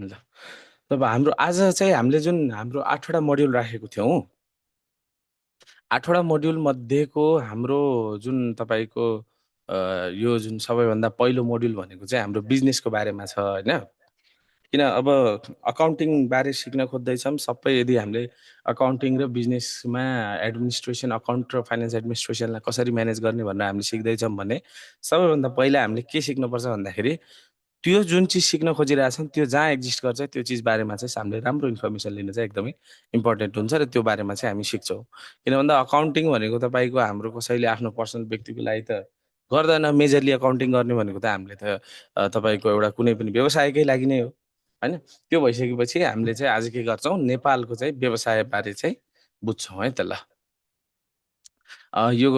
ल तब हाम्रो आज चाहिँ हामीले जुन हाम्रो 8वटा मोड्युल राखेको थियौँ 8वटा मोड्युल मध्येको हाम्रो जुन तपाईँको यो जुन सबैभन्दा पहिलो मोड्युल भनेको चाहिँ हाम्रो बिजनेसको बारेमा छ होइन किन अब अकाउन्टिङ बारे सिक्न खोज्दैछौँ सबै यदि हामीले अकाउन्टिङ र बिजनेसमा एडमिनिस्ट्रेसन अकाउन्ट र फाइनेन्स एडमिनिस्ट्रेसनलाई कसरी म्यानेज गर्ने भनेर हामीले सिक्दैछौँ भने सबैभन्दा पहिला हामीले के सिक्नुपर्छ भन्दाखेरि त्यो जुन चिज सिक्न खोजिरहेछौँ त्यो जहाँ एक्जिस्ट गर्छ त्यो चिज बारेमा चाहिँ हामीले राम्रो इन्फर्मेसन लिन चाहिँ एकदमै इम्पोर्टेन्ट हुन्छ र त्यो बारेमा चाहिँ हामी सिक्छौँ किन भन्दा अकाउन्टिङ भनेको तपाईँको हाम्रो कसैले आफ्नो पर्सनल व्यक्तिको लागि त गर्दैन मेजरली अकाउन्टिङ गर्ने भनेको त हामीले त तपाईँको एउटा कुनै पनि व्यवसायकै लागि नै हो होइन त्यो भइसकेपछि हामीले चाहिँ आज के गर्छौँ नेपालको चाहिँ व्यवसाय बारे चाहिँ बुझ्छौँ है त ल यो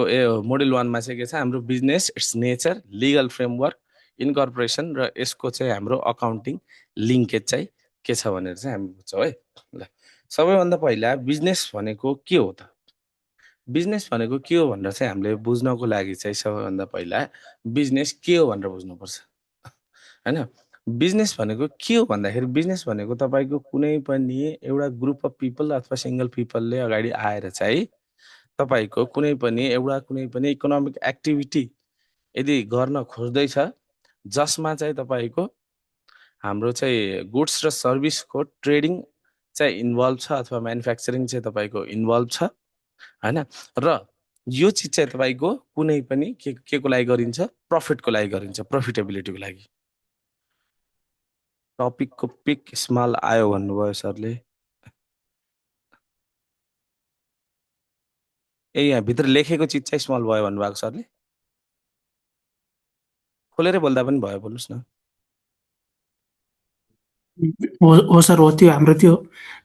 मोडल 1मा चाहिँ के छ हाम्रो business its nature legal framework incorporation र यसको चाहिँ हाम्रो अकाउन्टिङ लिङ्केज चाहिँ के छ भनेर चाहिँ हामी बुझ्छौँ है ल सबैभन्दा पहिला बिजनेस भनेको के हो त बिजनेस भनेको के हो भनेर चाहिँ हामीले बुझ्नको लागि चाहिँ सबैभन्दा पहिला बिजनेस के हो भनेर बुझ्नुपर्छ होइन बिजनेस भनेको के हो भन्दाखेरि बिजनेस भनेको तपाईँको कुनै पनि एउटा ग्रुप अफ पिपल अथवा सिङ्गल पिपलले अगाडि आएर चाहिँ तपाईँको कुनै पनि इकोनोमिक एक्टिभिटी यदि गर्न खोज्दैछ जसमा चाहिँ तपाईँको हाम्रो चाहिँ गुड्स र सर्भिसको ट्रेडिङ चाहिँ इन्भल्भ छ अथवा म्यानुफ्याक्चरिङ चाहिँ तपाईँको इन्भल्भ छ होइन र यो चिज चाहिँ तपाईँको कुनै पनि के को लागि गरिन्छ प्रफिटको लागि गरिन्छ प्रफिटेबिलिटीको लागि टपिकको पिक स्मल आयो भन्नुभयो सरले ए यहाँ भित्र लेखेको चिज चाहिँ स्मल भयो भन्नुभएको सरले खोलेरै बोल्दा पनि भयो बोल्नुहोस् न हो सर हो त्यो हाम्रो त्यो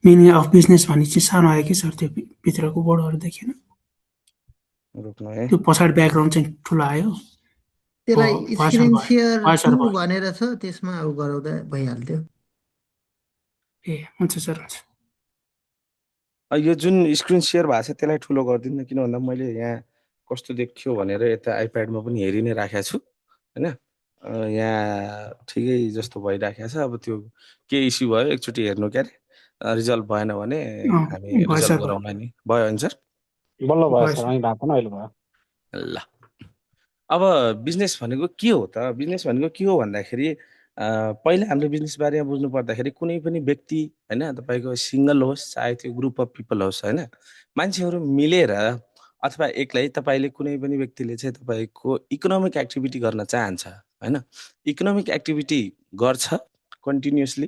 मिनिङ अफ बिजनेस भन्ने चाहिँ सानो आयो कि सर त्यो भित्रको बोर्डहरू देखेन रोक्नु है त्यो पछाडि ब्याकग्राउन्ड चाहिँ ठुलो आयो त्यसलाई भयो, स्क्रिन भयो, सेयर भयो, सर, टु भयो। भनेर छ त्यसमा गराउँदा भइहाल्थ्यो ए हुन्छ सर हुन्छ यो जुन स्क्रिन सेयर भएको छ त्यसलाई ठुलो गरिदिनु किन भन्दा मैले यहाँ कस्तो देखियो भनेर यता आइप्याडमा पनि हेरि नै राखेको छु होइन यहाँ ठिकै जस्तो भइराखेको छ अब त्यो के इस्यु भयो एकचोटि हेर्नु क्या अरे रिजल्भ भएन भने हामी भयो, रिजल्भ सर, भयो। गराउँला नि भयो होइन सर बल्ल भयो भयो, सर सर। अनि भएको अहिले भयो ल अब बिजनेस भनेको के हो त बिजनेस भनेको के हो भन्दाखेरि पहिला हामीले बिजनेस बारेमा बुझ्नु पर्दाखेरि कुनै पनि व्यक्ति होइन तपाईँको सिङ्गल होस् चाहे त्यो ग्रुप अफ पिपल होस् होइन मान्छेहरू मिलेर अथवा एक्लै तपाईँले कुनै पनि व्यक्तिले चाहिँ तपाईँको इकोनोमिक एक्टिभिटी गर्न चाहन्छ होइन इकोनोमिक एक्टिभिटी गर्छ कन्टिन्युसली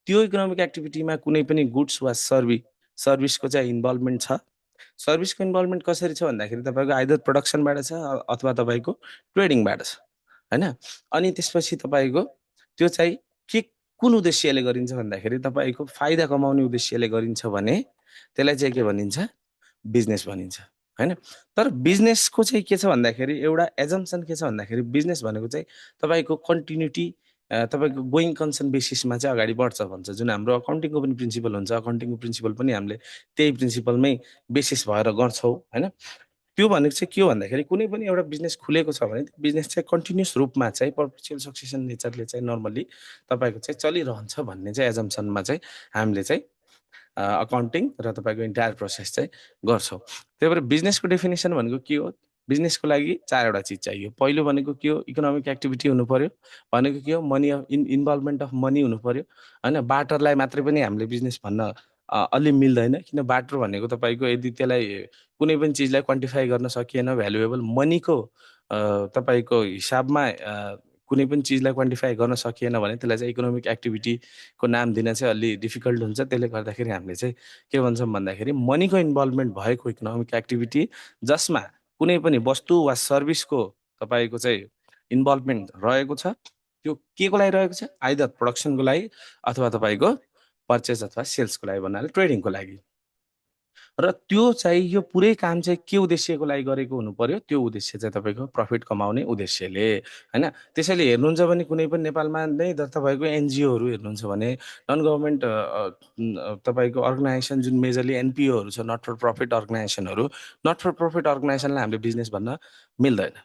त्यो इकोनोमिक एक्टिभिटीमा कुनै पनि गुड्स वा सर्भिसको चाहिँ इन्भल्भमेन्ट छ सर्भिसको इन्भल्भमेन्ट कसरी छ भन्दाखेरि तपाईँको आइदर प्रोडक्सनबाट छ अथवा तपाईँको ट्रेडिङबाट छ होइन अनि त्यसपछि तपाईँको त्यो चाहिँ कुन उद्देश्यले गरिन्छ भन्दाखेरि तपाईँको फाइदा कमाउने उद्देश्यले गरिन्छ भने त्यसलाई चाहिँ के भनिन्छ बिजनेस भनिन्छ होइन तर बिजनेसको चाहिँ के छ भन्दाखेरि एउटा एजम्सन के छ भन्दाखेरि बिजनेस भनेको चाहिँ तपाईँको कन्टिन्युटी तपाईँको गोइङ कन्सर्न बेसिसमा चाहिँ अगाडि बढ्छ भन्छ जुन हाम्रो अकाउन्टिङको पनि प्रिन्सिपल हुन्छ अकाउन्टिङको प्रिन्सिपल पनि हामीले त्यही प्रिन्सिपलमै बेसिस भएर गर्छौँ होइन त्यो भनेको चाहिँ के हो भन्दाखेरि कुनै पनि एउटा बिजनेस खुलेको छ भने बिजनेस चाहिँ कन्टिन्युस रूपमा चाहिँ पर्पेचुअल सक्सेसन नेचरले चाहिँ नर्मली तपाईँको चाहिँ चलिरहन्छ भन्ने चाहिँ एजम्सनमा चाहिँ हामीले चाहिँ अकाउन्टिङ र तपाईँको इन्टायर प्रोसेस चाहिँ गर्छौँ त्यही भएर बिजनेसको डेफिनेसन भनेको के हो बिजनेसको लागि 4वटा चिज चाहियो पहिलो भनेको के हो इकोनोमिक एक्टिभिटी हुनु पर्यो भनेको के हो मनी इन्भल्भमेन्ट अफ मनी हुनु पर्यो होइन बाटरलाई मात्रै पनि हामीले बिजनेस भन्न अलि मिल्दैन किन बाटर भनेको तपाईँको यदि त्यसलाई कुनै पनि चिजलाई क्वान्टिफाई गर्न सकिएन भ्यालुएबल मनीको तपाईँको हिसाबमा कुनै पनि चिजलाई क्वान्टिफाई गर्न सकिएन भने त्यसलाई चाहिँ इकोनोमिक एक्टिभिटीको नाम दिन चाहिँ अलि डिफिकल्ट हुन्छ त्यसले गर्दाखेरि हामीले चाहिँ के भन्छौँ भन्दाखेरि मनीको इन्भल्भमेन्ट भएको इकोनोमिक एक्टिभिटी जसमा कुनै पनि वस्तु वा सर्भिसको तपाईँको चाहिँ इन्भल्भमेन्ट रहेको छ त्यो के को लागि रहेको छ आइदर प्रोडक्सनको लागि अथवा तपाईँको पर्चेज अथवा सेल्सको लागि भन्नाले ट्रेडिङको लागि र त्यो चाहिँ यो पुरै काम चाहिँ के उद्देश्यको लागि गरेको हुनु पर्यो त्यो उद्देश्य चाहिँ तपाईँको प्रफिट कमाउने उद्देश्यले होइन त्यसैले हेर्नुहुन्छ भने कुनै पनि नेपालमा नै दर्ता भएको एनजिओहरू हेर्नुहुन्छ भने नन गभर्मेन्ट तपाईँको अर्गनाइजेसन जुन मेजरली एनपिओहरू छ नट फर प्रफिट अर्गनाइजेसनहरू नट फर प्रफिट अर्गनाइजेसनलाई हामीले बिजनेस भन्न मिल्दैन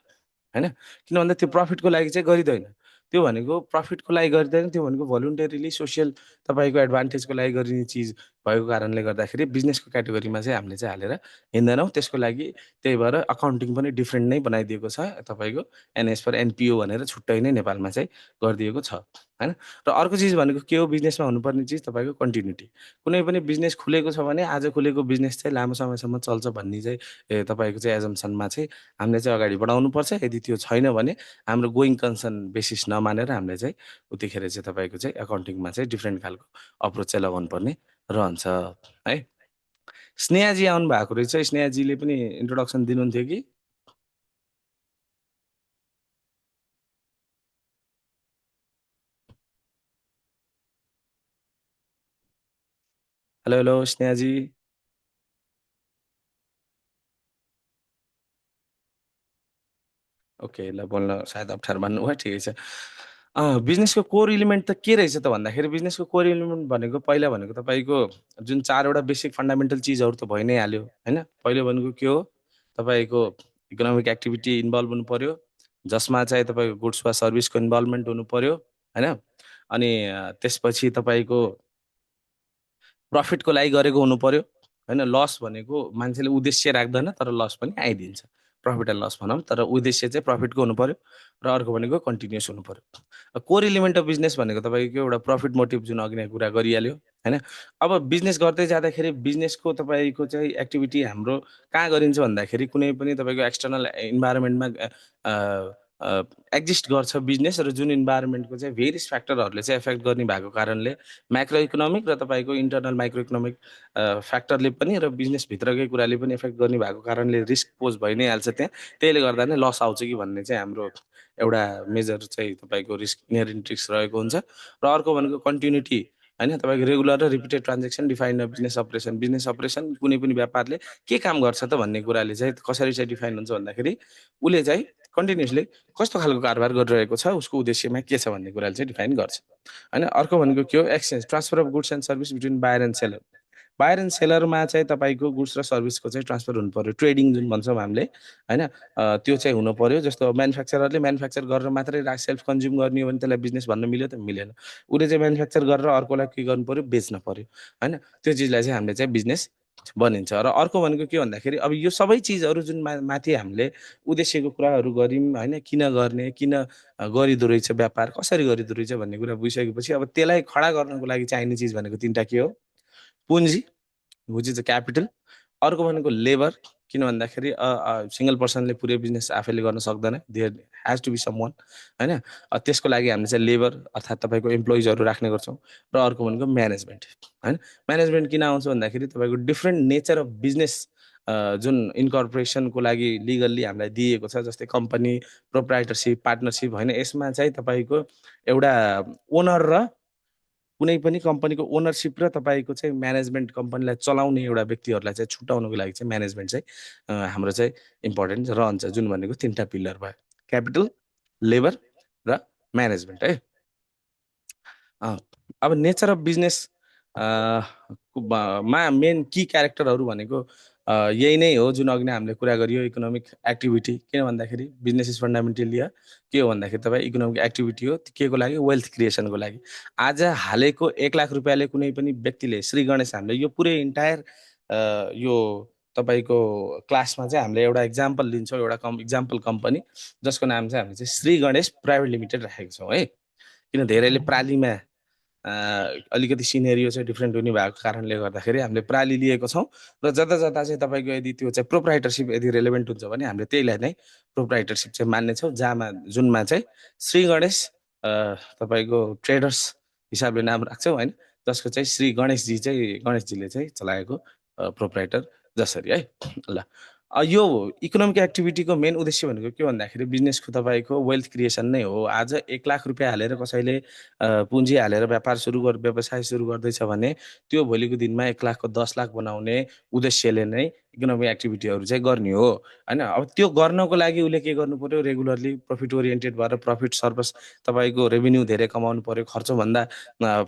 होइन किन भन्दा त्यो प्रफिटको लागि चाहिँ गरिँदैन त्यो भनेको प्रफिटको लागि गरिँदैन, त्यो भनेको भोलुन्टरीली सोसियल तपाईँको एडभान्टेजको लागि गरिने चिज भएको कारणले गर्दाखेरि बिजनेसको क्याटेगोरीमा चाहिँ हामीले चाहिँ हालेर हिँड्दैनौँ। त्यसको लागि त्यही भएर अकाउन्टिङ पनि डिफ्रेन्ट नै बनाइदिएको छ तपाईँको एनएस फर एनपिओ भनेर छुट्टै नै नेपालमा चाहिँ गरिदिएको छ होइन। र अर्को चिज भनेको के हो, बिजनेसमा हुनुपर्ने चिज तपाईँको कन्टिन्युटी। कुनै पनि बिजनेस खुलेको छ भने आज खुलेको बिजनेस चाहिँ लामो समयसम्म चल्छ भन्ने चाहिँ तपाईँको चाहिँ एजम्सनमा चाहिँ हामीले चाहिँ अगाडि बढाउनुपर्छ। यदि त्यो छैन भने हाम्रो गोइङ कन्सर्न बेसिस नमानेर हामीले चाहिँ उतिखेर चाहिँ तपाईँको चाहिँ एकाउन्टिङमा चाहिँ डिफ्रेन्ट खालको अप्रोच चाहिँ लगाउनु पर्ने रहन्छ है। स्नेहाजी आउनु भएको रहेछ, स्नेहाजीले पनि इन्ट्रोडक्सन दिनुहुन्थ्यो कि? Hello hello स्नेहाजी। ओके, ल बोल्न सायद अप्ठ्यारो मान्नुभयो, ठिकै छ। बिजनेसको कोर इलिमेन्ट त के रहेछ त भन्दाखेरि बिजनेसको कोर इलिमेन्ट भनेको पहिला भनेको तपाईँको जुन 4वटा बेसिक फन्डामेन्टल चिजहरू त भइ नै हाल्यो होइन। पहिलो भनेको के हो, तपाईँको इकोनोमिक एक्टिभिटी इन्भल्भ हुनु पर्यो, जसमा चाहिँ तपाईँको गुड्स वा सर्भिसको इन्भल्भमेन्ट हुनु पर्यो होइन। अनि त्यसपछि तपाईँको प्रफिटको लागि गरेको हुनु पर्यो होइन। लस भनेको मान्छेले उद्देश्य राख्दैन तर लस पनि आइदिन्छ, प्रफिट एन्ड लस भनौँ, तर उद्देश्य चाहिँ प्रफिटको हुनु पर्यो। र अर्को भनेको कन्टिन्युस हुनु पर्यो। कोर इलिमेन्ट अफ बिजनेस भनेको तपाईँको एउटा प्रफिट मोटिभ जुन अघि नै कुरा गरिहाल्यो होइन। अब बिजनेस गर्दै जाँदाखेरि बिजनेसको तपाईँको चाहिँ एक्टिभिटी हाम्रो कहाँ गरिन्छ भन्दाखेरि कुनै पनि तपाईँको एक्सटर्नल इन्भाइरोमेन्टमा एक्जिस्ट गर्छ बिजनेस, र जुन इन्भाइरोमेन्टको चाहिँ भेरियस फ्याक्टरहरूले चाहिँ एफेक्ट गर्ने भएको कारणले म्याक्रो इकोनोमिक र तपाईँको इन्टरनल माइक्रो इकोनोमिक फ्याक्टरले पनि र बिजनेसभित्रकै कुराले पनि एफेक्ट गर्ने भएको कारणले रिस्क पोज भइ नै हाल्छ त्यहाँ। त्यसले गर्दा नै लस आउँछ कि भन्ने चाहिँ हाम्रो एउटा मेजर चाहिँ तपाईँको रिस्क इनहेरेन्ट रिस्क रहेको हुन्छ। र अर्को भनेको कन्टिन्युटी होइन। तपाईँको रेगुलर र repeated transaction define business operation. Business operation कुनै पनि व्यापारले के काम गर्छ त भन्ने कुराले चाहिँ कसरी चाहिँ डिफाइन हुन्छ भन्दाखेरि उसले चाहिँ कन्टिन्युसली कस्तो खालको कारोबार गरिरहेको छ, उसको उद्देश्यमा के छ भन्ने कुराले चाहिँ डिफाइन गर्छ होइन। अर्को भनेको के हो, exchange, transfer of goods and service between buyer and seller. Buyer and सेलरमा चाहिँ तपाईँको गुड्स र सर्भिसको चाहिँ ट्रान्सफर हुनु पर्यो, ट्रेडिङ जुन भन्छौँ हामीले होइन। त्यो चाहिँ हुनु पर्यो। जस्तो म्यानुफ्याक्चररले म्यानुफ्याक्चर गरेर मात्रै सेल्फ कन्ज्युम गर्ने हो भने त्यसलाई बिजनेस भन्न मिल्यो त मिलेन। उसले चाहिँ म्यानुफ्याक्चर गरेर अर्कोलाई के गर्नु पर्यो, बेच्न पर्यो होइन। त्यो चिजलाई चाहिँ हामीले चाहिँ बिजनेस बनिन्छ। र अर्को भनेको के भन्दाखेरि अब यो सबै चिजहरू जुन माथि हामीले उद्देश्यको कुराहरू गऱ्यौँ होइन, किन गर्ने, किन गरिदो रहेछ व्यापार, कसरी गरिदो रहेछ भन्ने कुरा बुझिसकेपछि अब त्यसलाई खडा गर्नको लागि चाहिने चिज भनेको 3टा के हो, पुँजी विच इज अ क्यापिटल, अर्को भनेको लेबर, किन भन्दाखेरि सिङ्गल पर्सनले पुरै बिजनेस आफैले गर्न सक्दैन, there has to be someone होइन। त्यसको लागि हामीले चाहिँ लेबर अर्थात् तपाईँको इम्प्लोइजहरू राख्ने गर्छौँ। र अर्को भनेको म्यानेजमेन्ट होइन। म्यानेजमेन्ट किन आउँछ भन्दाखेरि तपाईँको डिफ्रेन्ट नेचर अफ बिजनेस जुन इन्कर्पोरेसनको लागि लिगल्ली हामीलाई दिएको छ, जस्तै कम्पनी, प्रोप्राइटरसिप, पार्टनरसिप होइन। यसमा चाहिँ तपाईँको एउटा ओनर र कुनै पनि कम्पनीको ओनरसिप र तपाईँको चाहिँ म्यानेजमेन्ट, कम्पनीलाई चलाउने एउटा व्यक्तिहरूलाई चाहिँ छुट्याउनको लागि चाहिँ म्यानेजमेन्ट चाहिँ हाम्रो चाहिँ इम्पोर्टेन्ट रहन्छ, जुन भनेको 3टा पिलर भयो, क्यापिटल, लेबर र म्यानेजमेन्ट है। अब नेचर अफ बिजनेस मा मेन की क्यारेक्टरहरू भनेको यही नै हो जुन अघि नै हामीले कुरा गरियो, इकोनोमिक एक्टिभिटी। किन भन्दाखेरि बिजनेस इज फन्डामेन्टली के हो भन्दाखेरि तपाईँ इकोनोमिक एक्टिभिटी हो, के को लागि, वेल्थ क्रिएसनको लागि। आज हालेको 1 लाख रुपियाँले कुनै पनि व्यक्तिले, श्री गणेश, हामीले यो पुरै इन्टायर यो तपाईँको क्लासमा चाहिँ हामीले एउटा इक्जाम्पल लिन्छौँ, एउटा इक्जाम्पल कम्पनी जसको नाम चाहिँ हामीले चाहिँ श्री गणेश प्राइभेट लिमिटेड राखेको छौँ है। किन धेरैले प्रालीमा अलिकति सिनेरियो चाहिँ डिफ्रेन्ट हुने भएको कारणले गर्दाखेरि हामीले प्राली लिएको छौँ। र जता जता चाहिँ तपाईँको यदि त्यो चाहिँ प्रोप्राइटरसिप यदि रेलेभेन्ट हुन्छ भने हामीले त्यहीलाई नै प्रोप्राइटरसिप चाहिँ मान्नेछौँ, जुनमा चाहिँ श्री गणेश तपाईँको ट्रेडर्स हिसाबले नाम राख्छौँ होइन, जसको चाहिँ श्री गणेशजीले चाहिँ चलाएको प्रोप्राइटर जसरी है। ल यो इकोनोमिक एक्टिभिटीको मेन उद्देश्य भनेको के भन्दाखेरि बिजनेसको तपाईँको वेल्थ क्रिएसन नै हो। आज 1 लाख रुपियाँ हालेर कसैले पुँजी हालेर व्यवसाय सुरु गर्दैछ भने त्यो भोलिको दिनमा 1 लाखको 10 लाख बनाउने उद्देश्यले नै इकोनोमिक एक्टिभिटीहरू चाहिँ गर्ने हो होइन। अब त्यो गर्नको लागि उसले के गर्नु पर्यो, रेगुलरली प्रफिट ओरिएन्टेड भएर प्रफिट सर्भस तपाईँको रेभेन्यू धेरै कमाउनु पर्यो, खर्चभन्दा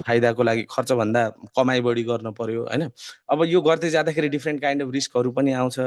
फाइदाको लागि खर्चभन्दा कमाइ बढी गर्न पर्यो होइन। अब यो गर्दै जाँदाखेरि डिफ्रेन्ट काइन्ड अफ रिस्कहरू पनि आउँछ,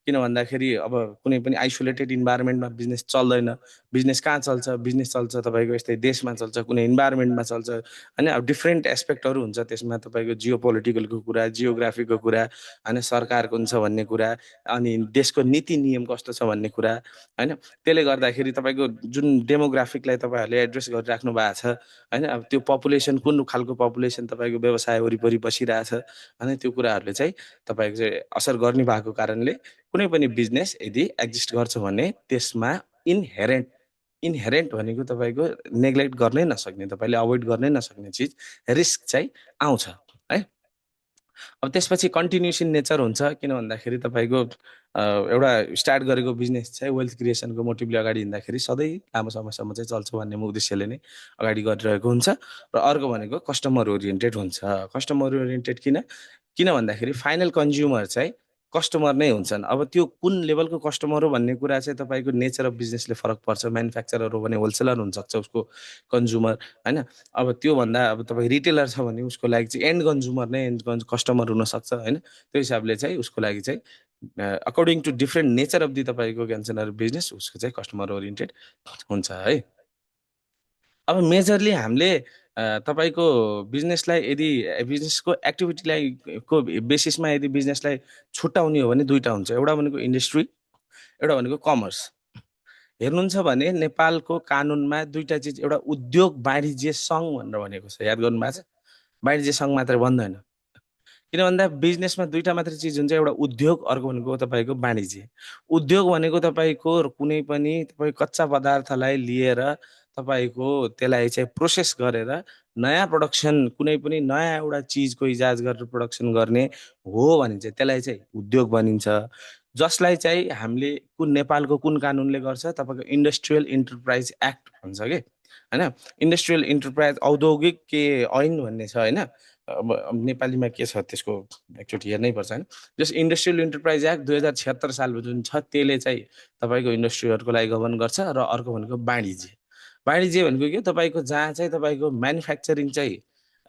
किन भन्दाखेरि अब कुनै पनि आइसोलेटेड इन्भाइरोमेन्टमा बिजनेस चल्दैन। बिजनेस कहाँ चल्छ, बिजनेस चल्छ तपाईँको यस्तै देशमा चल्छ, कुनै इन्भाइरोमेन्टमा चल्छ होइन। अब डिफ्रेन्ट एस्पेक्टहरू हुन्छ त्यसमा, तपाईँको जियो पोलिटिकलको कुरा, जियोग्राफीको कुरा होइन, सरकार कुन छ भन्ने कुरा, अनि देशको नीति नियम कस्तो छ भन्ने कुरा होइन। त्यसले गर्दाखेरि तपाईँको जुन डेमोग्राफिकलाई तपाईँहरूले एड्रेस गरिराख्नु भएको छ होइन, अब त्यो पपुलेसन कुन खालको पपुलेसन तपाईँको व्यवसाय वरिपरि बसिरहेछ होइन, त्यो कुराहरूले चाहिँ तपाईँको चाहिँ असर गर्ने भएको कारणले कुनै पनि बिजनेस यदि एक्जिस्ट गर्छ भने त्यसमा इनहेरेन्ट भनेको तपाईँको नेग्लेक्ट गर्नै नसक्ने, तपाईँले अभोइड गर्नै नसक्ने चिज रिस्क चाहिँ आउँछ है। अब त्यसपछि कन्टिन्युसन नेचर हुन्छ, किन भन्दाखेरि तपाईँको एउटा स्टार्ट गरेको बिजनेस चाहिँ वेल्थ क्रिएसनको मोटिभले अगाडि हिँड्दाखेरि सधैँ लामो समयसम्म चाहिँ चल्छ भन्ने उद्देश्यले नै अगाडि गरिरहेको हुन्छ। र अर्को भनेको कस्टमर ओरिएन्टेड हुन्छ। कस्टमर ओरिएन्टेड किन भन्दाखेरि फाइनल कन्ज्युमर चाहिँ कस्टमर नै हुन्छन्। अब त्यो कुन लेभलको कस्टमर हो भन्ने कुरा चाहिँ तपाईँको नेचर अफ बिजनेसले फरक पर्छ। म्यानुफ्याक्चरर हो भने होलसेलर हुनसक्छ उसको कन्ज्युमर होइन। अब त्योभन्दा अब तपाईँ रिटेलर छ भने उसको लागि चाहिँ एन्ड कन्ज्युमर नै कस्टमर हुनसक्छ होइन। त्यो हिसाबले चाहिँ उसको लागि चाहिँ according to different nature of the तपाईँको क्यान्सर बिजनेस उसको चाहिँ कस्टमर ओरिएन्टेड हुन्छ है। अब मेजरली हामीले तपाईँको बिजनेसलाई यदि बिजनेसको एक्टिभिटीलाई को बेसिसमा यदि बिजनेसलाई छुट्याउने हो भने दुईवटा हुन्छ, एउटा भनेको इन्डस्ट्री, एउटा भनेको कमर्स। हेर्नुहुन्छ भने नेपालको कानुनमा दुईवटा चिज, एउटा उद्योग वाणिज्य सङ्घ भनेर भनेको छ, याद गर्नुभएको छ। वाणिज्य सङ्घ मात्रै भन्दैन, किन भन्दा बिजनेसमा दुईवटा मात्रै चिज हुन्छ, एउटा उद्योग, अर्को भनेको तपाईँको वाणिज्य। उद्योग भनेको तपाईँको कुनै पनि तपाईँ कच्चा पदार्थलाई लिएर तपाईँको त्यसलाई चाहिँ प्रोसेस गरेर नयाँ प्रडक्सन, कुनै पनि नयाँ एउटा चिजको इजाज गरेर प्रडक्सन गर्ने हो भने चाहिँ त्यसलाई चाहिँ उद्योग भनिन्छ। जसलाई चाहिँ हामीले नेपालको कुन कानुनले गर्छ, तपाईँको इन्डस्ट्रियल इन्टरप्राइज एक्ट भन्छ कि होइन। इन्डस्ट्रियल इन्टरप्राइज औद्योगिक के ऐन भन्ने छ होइन। अब नेपालीमा के छ त्यसको एकचोटि हेर्नै पर्छ होइन। जस इन्डस्ट्रियल इन्टरप्राइज एक्ट 2076 सालमा जुन छ त्यसले चाहिँ तपाईँको इन्डस्ट्रीहरूको लागि गभर्न गर्छ। र अर्को भनेको वाणिज्य। वाणिज्य भनेको के, तपाईँको जहाँ चाहिँ तपाईँको म्यानुफ्याक्चरिङ चाहिँ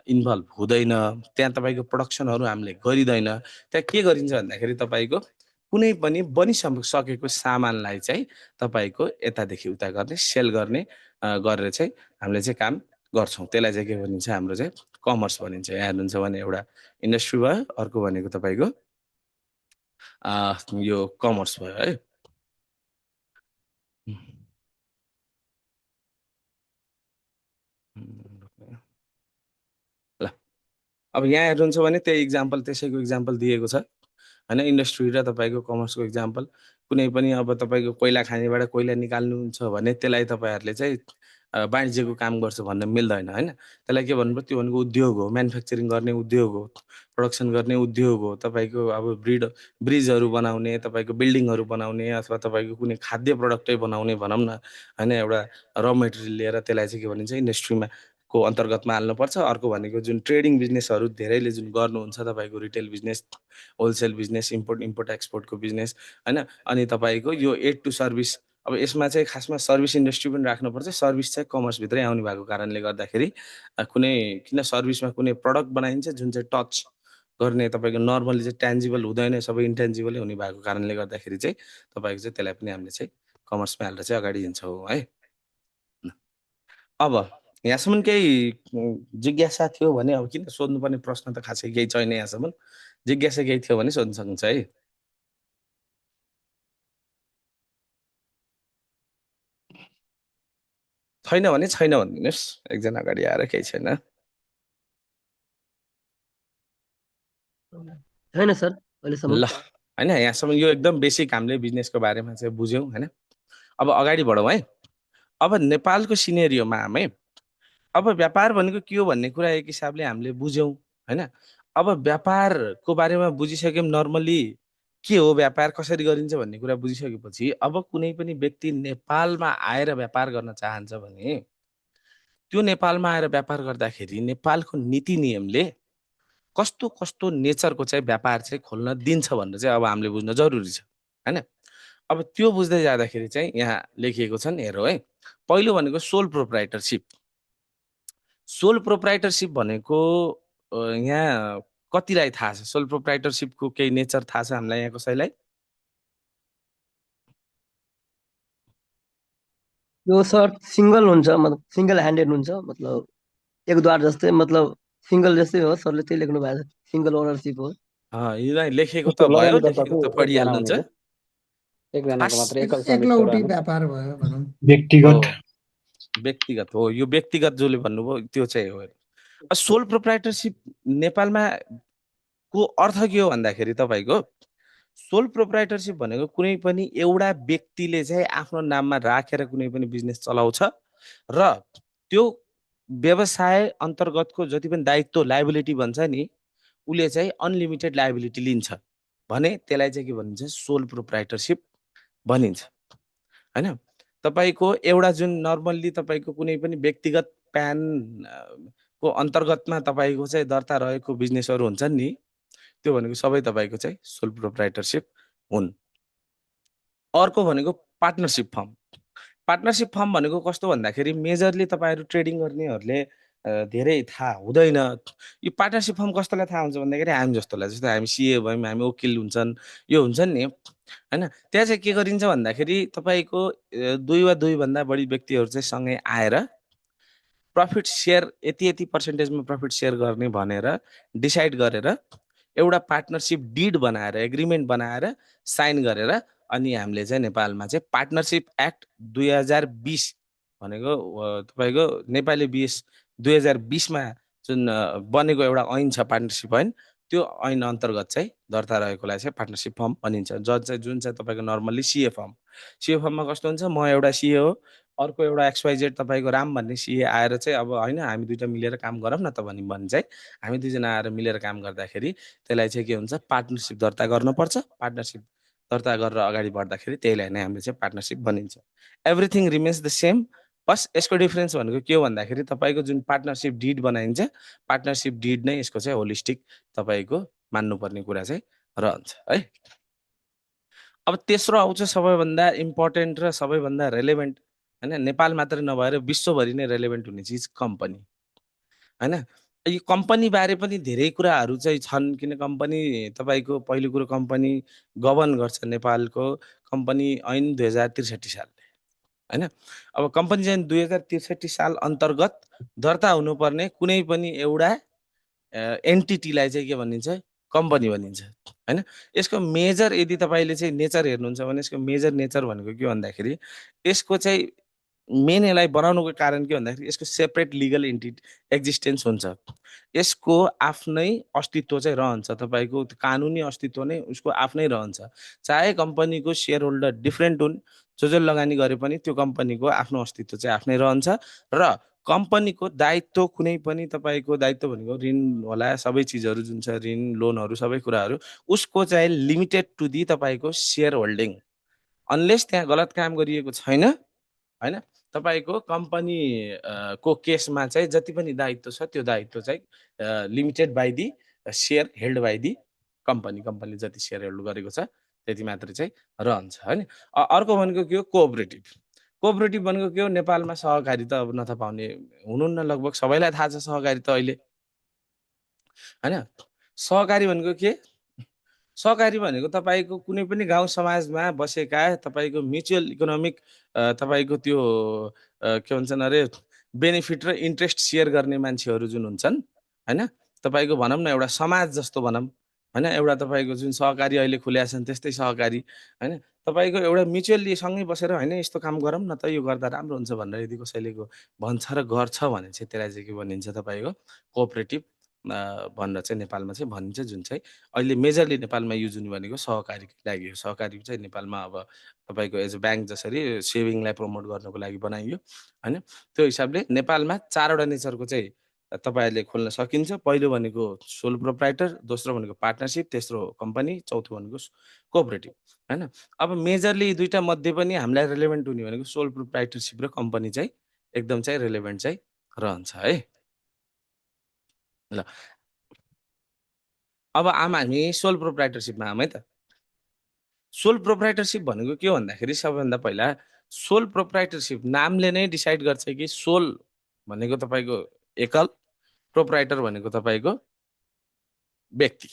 इन्भल्भ हुँदैन, त्यहाँ तपाईँको प्रडक्सनहरू हामीले गरिँदैन। त्यहाँ के गरिन्छ भन्दाखेरि तपाईँको कुनै पनि बनिसकेको सामानलाई चाहिँ तपाईँको यतादेखि उता गर्ने, सेल गर्ने गरेर चाहिँ हामीले चाहिँ काम गर्छौँ। त्यसलाई चाहिँ के भनिन्छ, हाम्रो चाहिँ कमर्स भनिन्छ। यहाँ हेर्नुहुन्छ भने एउटा इन्डस्ट्री भयो, अर्को भनेको तपाईँको यो कमर्स भयो है। ल अब यहाँ हेर्नुहुन्छ भने त्यही इक्जाम्पल, त्यसैको इक्जाम्पल दिएको छ होइन। इन्डस्ट्री र तपाईँको कमर्सको इक्जाम्पल। कुनै पनि अब तपाईँको कोइला खानीबाट कोइला निकाल्नुहुन्छ भने त्यसलाई तपाईँहरूले चाहिँ वाणिज्यको काम गर्छ भन्न मिल्दैन होइन। त्यसलाई के भन्नुपर्छ, त्यो भनेको उद्योग हो, म्यानुफ्याक्चरिङ गर्ने उद्योग हो, प्रडक्सन गर्ने उद्योग हो। तपाईँको अब ब्रिजहरू बनाउने, तपाईँको बिल्डिङहरू बनाउने, अथवा तपाईँको कुनै खाद्य प्रडक्टै बनाउने भनौँ न होइन, एउटा र मेटेरियल लिएर त्यसलाई चाहिँ के भनिन्छ, इन्डस्ट्रीमा को अन्तर्गतमा हाल्नुपर्छ। अर्को भनेको जुन ट्रेडिङ बिजनेसहरू धेरैले जुन गर्नुहुन्छ, तपाईँको retail business, wholesale business, import एक्सपोर्टको बिजनेस होइन। अनि तपाईँको यो एड टु सर्भिस, अब यसमा चाहिँ खासमा सर्भिस इन्डस्ट्री पनि राख्नुपर्छ। सर्भिस चाहिँ कमर्सभित्रै आउने भएको कारणले गर्दाखेरि कुनै किन सर्भिसमा कुनै प्रडक्ट बनाइन्छ जुन चाहिँ टच गर्ने, तपाईँको नर्मली चाहिँ ट्यान्जिबल हुँदैन, सबै इन्ट्यान्जिबलै हुने भएको कारणले गर्दाखेरि चाहिँ तपाईँको चाहिँ त्यसलाई पनि हामीले चाहिँ कमर्समा हालेर चाहिँ अगाडि हिँड्छौँ है। अब यहाँसम्म केही जिज्ञासा थियो भने, अब किन सोध्नुपर्ने प्रश्न त खासै केही छैन, यहाँसम्म जिज्ञासा केही थियो भने सोध्न सक्नुहुन्छ है। छैन भने छैन भनिदिनुहोस्, एकजना अगाडि आएर केही छैन। छैन सर अहिलेसम्म। ल होइन, यहाँसम्म यो एकदम बेसिक हामीले बिजनेसको बारेमा चाहिँ बुझ्यौँ होइन। अब अगाडि बढौँ है। अब नेपालको सिनेरियोमा हामी अब व्यापार भनेको के हो भन्ने कुरा एक हिसाबले हामीले बुझ्यौँ होइन। अब व्यापारको बारेमा बुझिसक्यौँ, नर्मली के हो व्यापार, कसरी गरिन्छ भन्ने कुरा बुझिसकेपछि अब कुनै पनि व्यक्ति नेपालमा आएर व्यापार गर्न चाहन्छ भने त्यो नेपालमा आएर व्यापार गर्दाखेरि नेपालको नीति नियमले कस्तो कस्तो नेचरको चाहिँ व्यापार चाहिँ खोल्न दिन्छ भनेर चाहिँ अब हामीले बुझ्न जरुरी छ हैन। अब त्यो बुझ्दै जाँदाखेरि चाहिँ यहाँ लेखिएको छन् हेरौँ है। पहिलो भनेको सोल प्रोप्राइटरसिप। सोल प्रोप्राइटरसिप भनेको यहाँ कतिलाई थाहा छ? सोल प्रोप्राइटरसिपको केही नेचर थाहा छ हामीलाई यहाँ कसैलाई? यो सर सिंगल हुन्छ, मतलब सिंगल ह्यान्डेड हुन्छ, मतलब एकद्वार जस्तै, मतलब सिंगल जस्तै हो। सरले त्यही लेख्नु भएको छ, सिंगल ओनरसिप हो। यिनलाई लेखेको त उसको भयो, लगानीकर्ता लेखेको त चाहिँ एकजना पढिहाल्नुहुन्छ। हुनेछ, एकजनाको खास मात्र एकल स्वामित्व एकलौटी रहनु, व्यापार भयो भनौँ। हो व्यक्तिगत व्यक्तिगत हो, यो व्यक्तिगत जसले भन्नुभयो त्यो चाहिँ हो। सोल प्रोप्राइटरसिप नेपालमा को अर्थ के हो भन्दाखेरि तपाईँको सोल प्रोप्राइटरसिप भनेको कुनै पनि एउटा व्यक्तिले चाहिँ आफ्नो नाममा राखेर कुनै पनि बिजनेस चलाउँछ र त्यो व्यवसाय अन्तर्गतको जति पनि दायित्व लायबिलिटी भन्छ नि उसले चाहिँ अनलिमिटेड लायबिलिटी लिन्छ भने त्यसलाई चाहिँ के भनिन्छ? सोल प्रोप्राइटरसिप भनिन्छ हैन। तपाईको एउटा जुन नर्मल्ली तपाईको कुनै पनि व्यक्तिगत प्यान को अन्तर्गतमा तपाईको चाहिँ दर्ता रहेको बिजनेसहरू हुन्छन् नि त्यो भनेको सबै तपाईको चाहिँ सोल प्रोप्राइटरसिप हुन्। अर्को भनेको पार्टनरसिप फर्म। पार्टनरसिप फर्म भनेको कस्तो भन्दाखेरि मेजरली तपाईहरु ट्रेडिङ गर्नेहरूले धेरै थाहा हुँदैन। यो पार्टनरसिप फर्म कस्तोलाई थाहा हुन्छ भन्दाखेरि हामी जस्तोलाई, जस्तै हामी सीए भयौँ, हामी वकिल हुन्छन्, यो हुन्छन् नि हैन। त्यहाँ चाहिँ के गरिन्छ भन्दाखेरि तपाईको दुई वा दुई भन्दा बढी व्यक्तिहरू चाहिँ सँगै आएर प्रफिट सेयर यति यति पर्सेन्टेजमा प्रफिट सेयर गर्ने भनेर डिसाइड गरेर एउटा पार्टनरसिप डिड बनाएर एग्रिमेन्ट बनाएर साइन गरेर अनि हामीले चाहिँ नेपालमा चाहिँ पार्टनरसिप एक्ट 2020 भनेको तपाईको नेपाली बीएस 2020 मा जुन बनेको एउटा ऐन छ पार्टनरसिप ऐन, त्यो ऐन अन्तर्गत चाहिँ दर्ता रहेकोलाई चाहिँ पार्टनरसिप फर्म भनिन्छ। जुन चाहिँ तपाईको नर्मल्ली सीए फर्म। सीए फर्ममा कस्तो हुन्छ, म एउटा सीए हो, अर्को एउटा एक्सवाइजेड तपाईको राम भन्ने सीए आएर चाहिँ अब हैन हामी दुईटा मिलेर काम गरौँ न त भने चाहिँ हामी दुईजना आएर मिलेर काम गर्दाखेरि त्यसलाई चाहिँ के हुन्छ, पार्टनरसिप दर्ता गर्नुपर्छ। पार्टनरसिप दर्ता गरेर अगाडि बढ्दाखेरि त्यसलाई नै हामीले चाहिँ पार्टनरसिप भनिन्छ। एभ्रिथिङ रिमेन्स द सेम, बस यसको डिफरेन्स भनेको के हो भन्दाखेरि तपाईको जुन पार्टनरसिप डिड बनाइन्छ, पार्टनरसिप डिड नै यसको चाहिँ होलिस्टिक तपाईको मान्नुपर्ने कुरा चाहिँ रहन्छ है। अब तेस्रो आउँछ सबैभन्दा इम्पोर्टेन्ट र सबैभन्दा रेलेभेन्ट हैन, नेपाल मात्र नभएर विश्वभरि नै रेलेभेन्ट हुने चिज कम्पनी हैन। यो कम्पनी बारे पनि धेरै कुराहरू चाहिँ छन्, किन कम्पनी तपाईको पहिलो कुरो कम्पनी गभर्न गर्छ नेपालको कम्पनी ऐन 2063 सालले हैन। अब कम्पनी चाहिँ 2063 साल अन्तर्गत दर्ता हुनुपर्ने कुनै पनि एउटा एन्टिटीलाई चाहिँ के भनिन्छ, कम्पनी भनिन्छ हैन। यसको मेजर यदि तपाईले चाहिँ नेचर हेर्नुहुन्छ भने यसको मेजर नेचर भनेको के भन्दाखेरि यसको चाहिँ मेन यसलाई बनाउनुको कारण के भन्दाखेरि यसको सेपरेट लिगल एक्जिस्टेन्स हुन्छ। यसको आफ्नै अस्तित्व चाहिँ रहन्छ, तपाईको कानुनी अस्तित्व नै उसको आफ्नै रहन्छ। चाहे कम्पनीको सेयर होल्डर डिफ्रेन्ट हुन्, जो लगानी गरे पनि त्यो कम्पनीको आफ्नो अस्तित्व चाहिँ आफ्नै रहन्छ र कम्पनीको दायित्व कुनै पनि तपाईको दायित्व भनेको ऋण होला, सबै चिजहरू जुन छ ऋण लोनहरू सबै कुराहरू उसको चाहिँ लिमिटेड टु दि तपाईको सेयर होल्डिङ। अनलेस त्यहाँ गलत काम गरिएको छैन हैन, तपाईको कम्पनी को केसमा चाहिँ जति पनि दायित्व छ त्यो दायित्व चाहिँ limited by the share held by the company जति सेयर होल्ड गरेको छ त्यति मात्र चाहिँ रहन्छ हैन। अर्को भनेको के हो, कोअपरेटिभ। कोअपरेटिभ भनेको के हो, नेपालमा सहकारी त अब नथा पाउने हुनुहुन्न, लगभग सबैलाई थाहा छ सहकारी त अहिले हैन। सहकारी भनेको के, सहकारी भनेको तपाईको कुनै पनि गाउँ समाजमा बसेका तपाईको म्युचुअल इकोनोमिक तपाईको त्यो के भन्छन् अरे बेनिफिट र इन्ट्रेस्ट सेयर गर्ने मान्छेहरू जुन हुन्छन् हैन, तपाईको भनौँ न एउटा समाज जस्तो भनौँ हैन, एउटा तपाईको जुन सहकारी अहिले खुलेका छन् त्यस्तै सहकारी हैन, तपाईको एउटा म्युचुअली सँगै बसेर हैन यस्तो काम गरौँ न त, यो गर्दा राम्रो हुन्छ भनेर यदि कसैले भन्छ र गर्छ भने चाहिँ त्यसलाई चाहिँ के भनिन्छ, तपाईको कोअपरेटिभ भनेर चाहिँ नेपालमा चाहिँ भनिन्छ। जुन चाहिँ अहिले मेजरली नेपालमा युज हुने भनेको सहकारीको लागि हो। सहकारी चाहिँ नेपालमा अब तपाईको एज अ ब्याङ्क जसरी सेभिङलाई प्रमोट गर्नको लागि बनाइयो हैन, त्यो हिसाबले नेपालमा 4 वटा नेचरको चाहिँ तपाईहरुले खोल्न सकिन्छ। पहिलो भनेको सोल प्रोप्राइटर, दोस्रो भनेको पार्टनरसिप, तेस्रो कम्पनी, चौथो भनेको कोअपरेटिभ हैन। अब मेजरली यी दुईटा मध्ये पनि हामीलाई रेलेभेन्ट हुने भनेको सोल प्रोप्राइटरसिप र कम्पनी चाहिँ एकदम चाहिँ रेलेभेन्ट चाहिँ रहन्छ है। ल अब हामी सोल प्रोप्राइटरसिपमा आउँ है त। सोल प्रोप्राइटरसिप भनेको के हो भन्दाखेरि सबैभन्दा पहिला सोल प्रोप्राइटरसिप नामले नै डिसाइड गर्छ कि सोल भनेको तपाईँको एकल, प्रोप्राइटर भनेको तपाईँको व्यक्ति।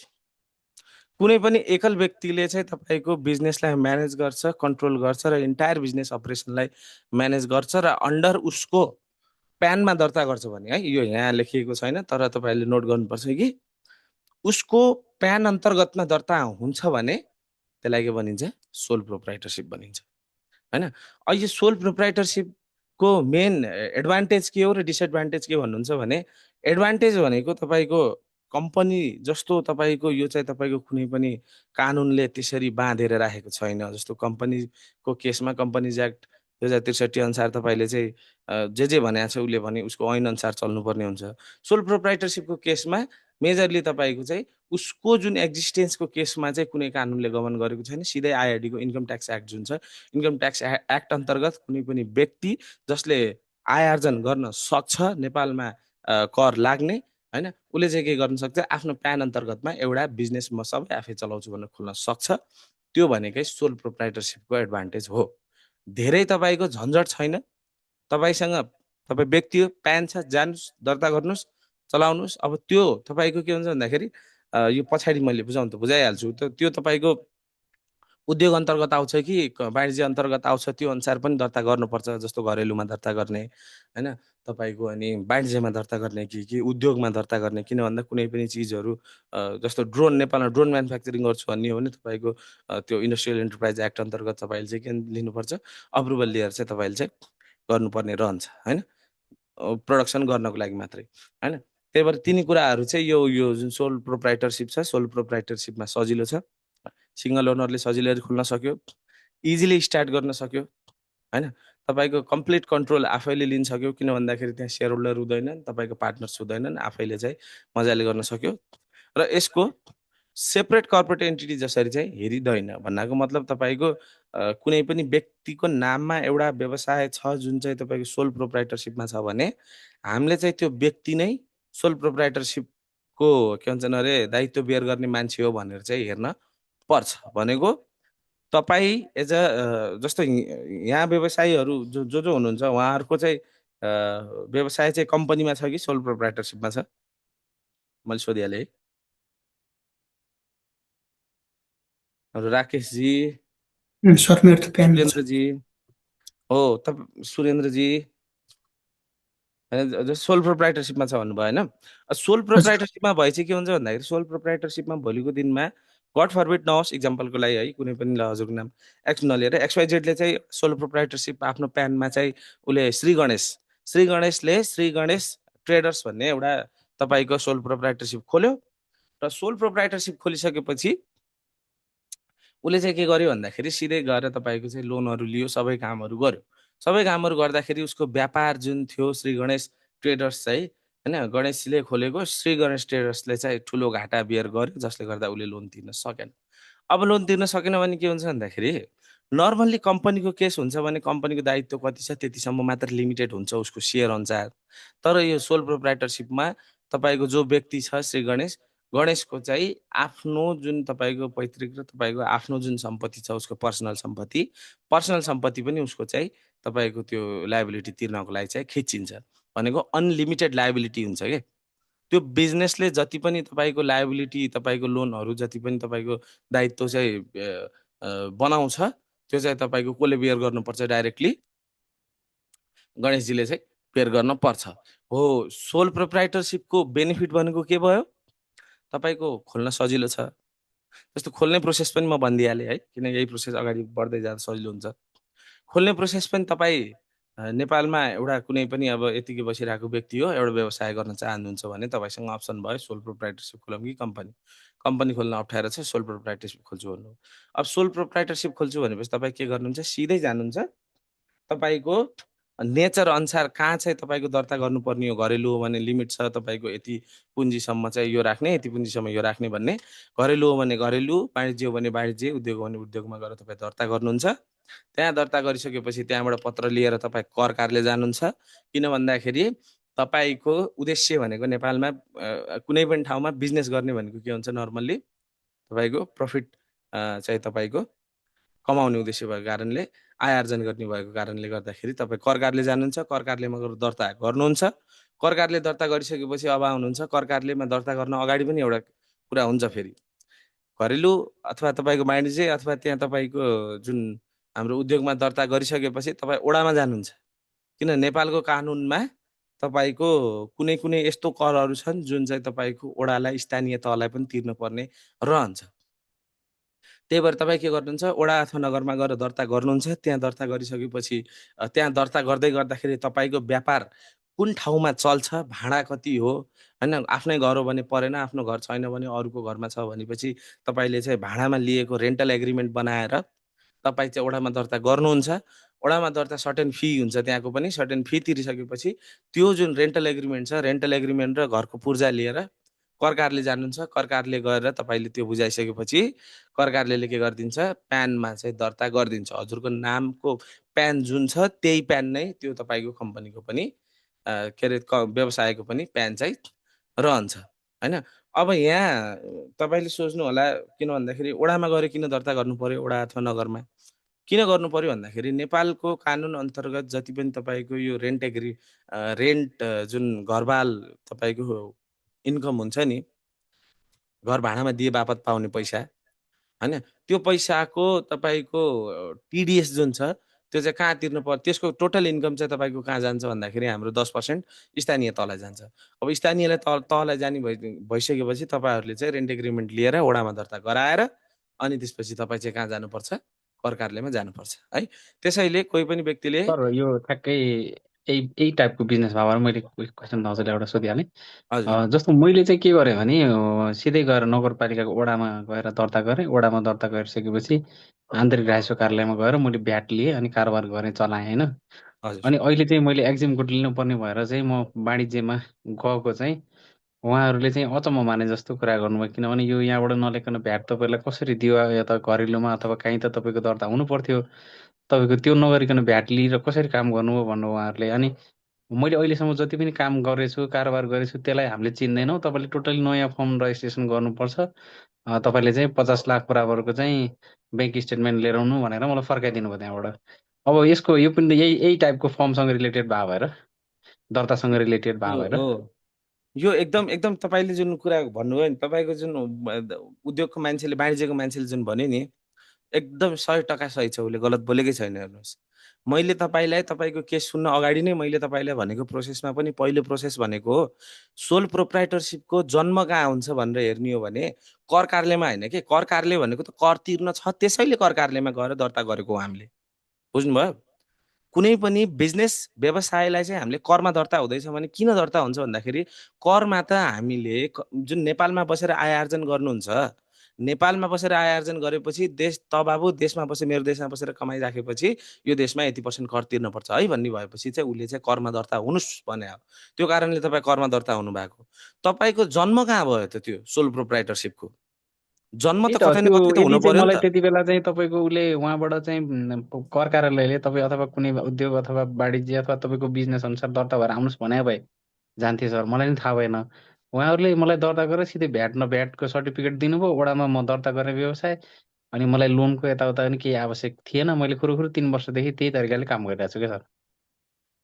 कुनै पनि एकल व्यक्तिले चाहिँ तपाईँको बिजनेसलाई म्यानेज गर्छ, कन्ट्रोल गर्छ र इन्टायर बिजनेस अपरेसनलाई म्यानेज गर्छ र अन्डर उसको प्यानमा दर्ता गर्छ भने है, यो यहाँ लेखिएको छैन तर तपाईँले नोट गर्नुपर्छ कि उसको प्यान अन्तर्गतमा दर्ता हुन्छ भने त्यसलाई के भनिन्छ? सोल प्रोप्राइटरसिप भनिन्छ हैन। अहिले सोल प्रोप्राइटरसिपको मेन एडभान्टेज के हो र डिसएडभान्टेज के भन्नुहुन्छ भने एडभान्टेज भनेको तपाईँको कम्पनी जस्तो तपाईँको यो चाहिँ तपाईँको कुनै पनि कानुनले त्यसरी बाँधेर राखेको छैन। जस्तो कम्पनीको केसमा कम्पनिज एक्ट 2063 अनुसार तपाईँले चाहिँ जे भनेको छ उसले भने उसको ऐन अनुसार चल्नुपर्ने हुन्छ। सोल प्रोप्राइटरसिपको केसमा मेजरली तपाईँको चाहिँ उसको जुन एक्जिस्टेन्सको केसमा चाहिँ कुनै कानुनले गमन गरेको छैन। सिधै आइआरडीको इन्कम ट्याक्स एक्ट जुन छ, इन्कम ट्याक्स एक्ट अन्तर्गत कुनै पनि व्यक्ति जसले आय आर्जन गर्न सक्छ नेपालमा कर लाग्ने हैन, उसले चाहिँ के गर्न सक्छ? आफ्नो प्यान अन्तर्गतमा एउटा बिजनेस म सबै आफै चलाउँछु भनेर खोल्न सक्छ। त्यो भनेकै सोल प्रोप्राइटरसिपको एडभान्टेज हो। धेरै तपाईँको झन्झट छैन। तपाईँसँग तपाईँ व्यक्ति हो, प्यान छ, जानुस्, दर्ता गर्नुस्, चलाउनुस्। अब त्यो तपाईँको के हुन्छ भन्दाखेरि यो पछाडि मैले बुझाउनु त बुझाइहाल्छु। त्यो तपाईँको उद्योग अन्तर्गत आउँछ कि वाणिज्य अन्तर्गत आउँछ त्यो अनुसार पनि दर्ता गर्नुपर्छ। जस्तो घरेलुमा दर्ता गर्ने हैन, तपाईँको अनि वाणिज्यमा दर्ता गर्ने कि उद्योगमा दर्ता गर्ने। किन भन्दा कुनै पनि चिजहरू जस्तो ड्रोन, नेपालमा ड्रोन म्यानुफ्याक्चरिङ गर्छु भन्ने हो भने तपाईँको त्यो इन्डस्ट्रियल एन्टरप्राइज एक्ट अन्तर्गत तपाईँले चाहिँ के लिनुपर्छ? अप्रुभल लिएर चाहिँ तपाईँले चाहिँ गर्नुपर्ने रहन्छ हैन, प्रोडक्सन गर्नको लागि मात्रै हैन। त्यही भएर तिनी कुराहरू चाहिँ यो जुन सोल प्रोप्राइटरसिप छ, सोल प्रोप्राइटरसिपमा सजिलो छ। सिंगल ओनरले सजिलै खोल्न सक्यो, इजिली स्टार्ट गर्न सक्यो हैन। तपाईँको कम्प्लिट कन्ट्रोल आफैले लिन सक्यो। किन भन्दाखेरि त्यहाँ सेयर होल्डर हुँदैनन्, तपाईँको पार्टनर्स हुँदैनन्, आफैले चाहिँ मजाले गर्न सक्यो। र यसको सेपरेट कर्पोरेट एन्टिटी जसरी चाहिँ हेरिँदैन। भन्नाको मतलब तपाईँको कुनै पनि व्यक्तिको नाममा एउटा व्यवसाय छ जुन चाहिँ तपाईँको सोल प्रोप्राइटरसिपमा छ भने हामीले चाहिँ त्यो व्यक्ति नै सोल प्रोप्राइटरसिपको के भन्छन् अरे दायित्व बेयर गर्ने मान्छे हो भनेर चाहिँ हेर्न पर्छ। भनेको तपाईँ एज अ जस्तो यहाँ व्यवसायीहरू जो हुनुहुन्छ उहाँहरूको चाहिँ व्यवसाय चाहिँ कम्पनीमा छ कि सोल प्रोप्राइटरसिपमा छ? मैले सोधिहालेँ है। राकेशजी, सर मेरो त प्यानमा छ। सुरेन्द्रजी हो, सुरेन्द्रजी होइन, सोल प्रोप्राइटरसिपमा छ भन्नुभयो होइन। सोल प्रोप्राइटरसिपमा भए चाहिँ के हुन्छ भन्दाखेरि सोल प्रोप्राइटरसिपमा भोलिको दिनमा गड फरबिड नहोस्, इक्जाम्पलको लागि है, कुनै पनि ल हजुरको नाम एक्स नलिएर XYZले चाहिँ सोल प्रोप्राइटरसिप आफ्नो प्यानमा चाहिँ उसले श्री गणेशले श्री गणेश ट्रेडर्स भन्ने एउटा तपाईँको सोल प्रोप्राइटरसिप खोल्यो र सोल प्रोप्राइटरसिप खोलिसकेपछि उसले चाहिँ के गर्यो भन्दाखेरि सिधै गएर तपाईँको चाहिँ लोनहरू लियो, सबै कामहरू गर्यो। सबै कामहरू गर्दाखेरि उसको व्यापार जुन थियो श्री गणेश ट्रेडर्स चाहिँ होइन, गणेशजीले खोलेको श्री गणेश ट्रेडर्सले चाहिँ ठुलो घाटा बियर गर्यो, जसले गर्दा उसले लोन तिर्न सकेन। अब लोन तिर्न सकेन भने के हुन्छ भन्दाखेरि नर्मल्ली कम्पनीको केस हुन्छ भने कम्पनीको दायित्व कति छ त्यतिसम्म मात्र लिमिटेड हुन्छ उसको सेयर अनुसार। तर यो सोल प्रोप्राइटरसिपमा तपाईँको जो व्यक्ति छ श्री गणेशको चाहिँ आफ्नो जुन तपाईँको पैतृक र तपाईँको आफ्नो जुन सम्पत्ति छ उसको पर्सनल सम्पत्ति पनि उसको चाहिँ तपाईँको त्यो लायबिलिटी तिर्नको लागि चाहिँ खिचिन्छ। भनेको अनलिमिटेड लायबिलिटी हुन्छ क्या। त्यो बिजनेसले जति पनि तपाईँको लायबिलिटी, तपाईँको लोनहरू जति पनि तपाईँको दायित्व चाहिँ बनाउँछ त्यो चाहिँ तपाईँको कसले बेयर गर्नुपर्छ? डाइरेक्टली गणेशजीले चाहिँ बेयर गर्न पर्छ। हो, सोल प्रोप्राइटरसिपको बेनिफिट भनेको के भयो? तपाईँको खोल्न सजिलो छ। जस्तो खोल्ने प्रोसेस पनि म भनिदिइहालेँ है, किन यही प्रोसेस अगाडि बढ्दै जाँदा सजिलो हुन्छ। खोल्ने प्रोसेस पनि तपाईँ नेपालमा एउटा कुनै पनि अब यतिकै बसिरहेको व्यक्ति हो, एउटा व्यवसाय गर्न चाहनुहुन्छ भने तपाईँसँग अप्सन भयो सोल प्रोप्राइटरसिप खोलौँ कि कम्पनी खोल्न अप्ठ्यारो छ, सोल प्रोप्राइटरसिप खोल्छु भन्नु। अब सोल प्रोप्राइटरसिप खोल्छु भनेपछि तपाईँ के गर्नुहुन्छ? सिधै जानुहुन्छ तपाईँको नेचर अनुसार कहाँ चाहिँ तपाईँको दर्ता गर्नुपर्ने हो। घरेलु हो भने लिमिट छ तपाईँको यति पुँजीसम्म चाहिँ यो राख्ने, यति पुँजीसम्म यो राख्ने भन्ने। घरेलु हो भने घरेलु, वाणिज्य हो भने वाणिज्य, उद्योग हो भने उद्योगमा गएर तपाईँ दर्ता गर्नुहुन्छ। त्यहाँ दर्ता गरिसकेपछि त्यहाँबाट पत्र लिएर तपाईँ कर कार्यालय जानुहुन्छ। किन भन्दाखेरि तपाईँको उद्देश्य भनेको नेपालमा कुनै पनि ठाउँमा बिजनेस गर्ने भनेको के हुन्छ नर्मल्ली तपाईँको प्रफिट चाहिँ तपाईँको कमाउने उद्देश्य भएको कारणले आय आर्जन गर्ने भएको कारणले गर्दाखेरि तपाईँ कर कार्यालय जानुहुन्छ, कर कार्यालयमा गएर दर्ता गर्नुहुन्छ, कर कार्यालय दर्ता गरिसकेपछि अब आउनुहुन्छ, कर कार्यालयमा दर्ता गर्न अगाडि पनि एउटा कुरा हुन्छ फेरि घरेलु अथवा तपाईँको वाणिज्य अथवा त्यहाँ तपाईँको जुन हाम्रो उद्योगमा दर्ता गरिसकेपछि तपाईँ ओडामा जानुहुन्छ, किन नेपालको कानुनमा तपाईँको कुनै कुनै यस्तो करहरू छन् जुन चाहिँ तपाईँको ओडालाई स्थानीय तहलाई पनि तिर्नु पर्ने रहन्छ। त्यही भएर तपाईँ के गर्नुहुन्छ, ओडा अथवा नगरमा गएर दर्ता गर्नुहुन्छ, त्यहाँ दर्ता गरिसकेपछि त्यहाँ दर्ता गर्दै गर्दाखेरि तपाईँको व्यापार कुन ठाउँमा चल्छ, भाडा कति हो, होइन, आफ्नै घर हो भने परेन, आफ्नो घर छैन भने अरूको घरमा छ भनेपछि तपाईँले चाहिँ भाडामा लिएको रेन्टल एग्रिमेन्ट बनाएर तपाईँ चाहिँ ओडामा दर्ता गर्नुहुन्छ। ओडामा दर्ता सर्टेन फी हुन्छ, त्यहाँको पनि सर्टेन फी तिरिसकेपछि त्यो जुन रेन्टल एग्रिमेन्ट छ, रेन्टल एग्रिमेन्ट र घरको पूर्जा लिएर कर कार्यालय जानुहुन्छ, कर कार्यालय गएर तपाईँले त्यो बुझाइसकेपछि कर कार्यालयले के गरिदिन्छ, प्यानमा चाहिँ दर्ता गरिदिन्छ। हजुरको नामको प्यान जुन छ त्यही प्यान नै त्यो तपाईँको कम्पनीको पनि के अरे व्यवसायको पनि प्यान चाहिँ रहन्छ, होइन। अब यहाँ तपाईँले सोच्नु होला किन भन्दाखेरि ओडामा गएर किन दर्ता गर्नु पर्यो ओडा अथवा नगरमा, किन गर्नु पर्यो भन्दाखेरि नेपालको कानुन अन्तर्गत जति पनि तपाईँको यो रेन्ट जुन घरबाल तपाईँको इन्कम हुन्छ नि, घर भाडामा दिए बापत पाउने पैसा, होइन, त्यो पैसाको तपाईँको टिडिएस जुन छ त्यो चाहिँ कहाँ तिर्नु पर्छ, त्यसको टोटल इन्कम चाहिँ तपाईँको कहाँ जान्छ भन्दाखेरि हाम्रो 10% स्थानीय तहलाई जान्छ। अब स्थानीयलाई तहलाई जाने भइसकेपछि तपाईँहरूले चाहिँ रेन्ट एग्रिमेन्ट लिएर ओडामा दर्ता गराएर अनि त्यसपछि तपाईँ चाहिँ कहाँ जानुपर्छ, कर कार्यालयमा जानुपर्छ, है। त्यसैले कोही पनि व्यक्तिले सर यो ठ्याक्कै यही टाइपको बिजनेस भएर मैले क्वेसन हजुरलाई एउटा सोधिहालेँ। हजुर जस्तो मैले चाहिँ के गरेँ भने सिधै गएर नगरपालिकाको ओडामा गएर दर्ता गरेँ। ओडामा दर्ता गरिसकेपछि आन्तरिक राजस्व कार्यालयमा गएर मैले भ्याट लिएँ अनि कारोबार गरेँ, चलाएँ, होइन। हजुर अनि अहिले चाहिँ मैले एक्जिमकोट लिनुपर्ने भएर चाहिँ म वाणिज्यमा गएको चाहिँ उहाँहरूले चाहिँ अचम्म माने जस्तो कुरा गर्नुभयो, किनभने यो यहाँबाट नलेकन भ्याट तपाईँलाई कसरी दियो, या त घरेलुमा अथवा काहीँ त तपाईँको दर्ता हुनु पर्थ्यो, तपाईँको त्यो नगरिकन भ्याट लिएर कसरी काम गर्नुभयो भन्नु उहाँहरूले। अनि मैले अहिलेसम्म जति पनि काम गरेछु, कारोबार गरेछु, त्यसलाई हामीले चिन्दैनौँ, तपाईँले टोटली नयाँ फर्म रजिस्ट्रेसन गर्नुपर्छ, तपाईँले चाहिँ 50 लाख बराबरको चाहिँ ब्याङ्क स्टेटमेन्ट लिएर आउनु भनेर मलाई फर्काइदिनु भयो त्यहाँबाट। अब यसको यो पनि त यही टाइपको फर्मसँग रिलेटेड भए भएर, दर्तासँग रिलेटेड भए भएर हो, यो एकदम एकदम तपाईँले जुन कुरा भन्नुभयो नि, तपाईँको जुन उद्योगको मान्छेले, वाणिज्यको मान्छेले जुन भन्यो नि, एकदम 100% सही छ, उसले गलत बोलेकै छैन। हेर्नुहोस्, मैले तपाईँलाई तपाईँको केस सुन्न अगाडि नै मैले तपाईँलाई भनेको प्रोसेसमा पनि पहिलो प्रोसेस भनेको हो सोल प्रोप्राइटरसिपको जन्म कहाँ हुन्छ भनेर हेर्ने हो भने कर कार्यालयमा होइन कि, कर कार्यालय भनेको त कर तिर्न छ, त्यसैले कर कार्यालयमा गएर दर्ता गरेको हो हामीले, बुझ्नुभयो। कुनै पनि बिजनेस व्यवसायलाई चाहिँ हामीले करमा दर्ता हुँदैछ भने किन दर्ता हुन्छ भन्दाखेरि करमा त हामीले जुन नेपालमा बसेर आय आर्जन गर्नुहुन्छ, नेपालमा बसेर आय आर्जन गरेपछि देश त बाबु देशमा बसेर मेरो देशमा बसेर कमाइराखेपछि यो देशमा यति % कर तिर्नुपर्छ है भन्ने भएपछि चाहिँ उसले चाहिँ करमा दर्ता हुनुहोस् भने हो। त्यो कारणले तपाईँ करमा दर्ता हुनुभएको। तपाईँको जन्म कहाँ भयो त त्यो सोल प्रोप्राइटरसिपको जन्म त कतै न कतै त हुनु पर्यो नि मलाई त। त्यति बेला चाहिँ तपाईँको उसले उहाँबाट चाहिँ कर कार्यालयले तपाईँ अथवा कुनै उद्योग अथवा वाणिज्य अथवा तपाईँको बिजनेस अनुसार दर्ता भएर आउनुहोस् भने भए जान्थेँ सर, मलाई नि थाहा भएन। उहाँहरूले मलाई दर्ता गरेर सिधै भ्याटको सर्टिफिकेट दिनुभयो, ओडामा म दर्ता गरेँ व्यवसाय, अनि मलाई लोनको यताउता पनि केही आवश्यक थिएन। मैले खुरुखुरु 3 वर्षदेखि त्यही तरिकाले काम गरिरहेको छु क्या सर।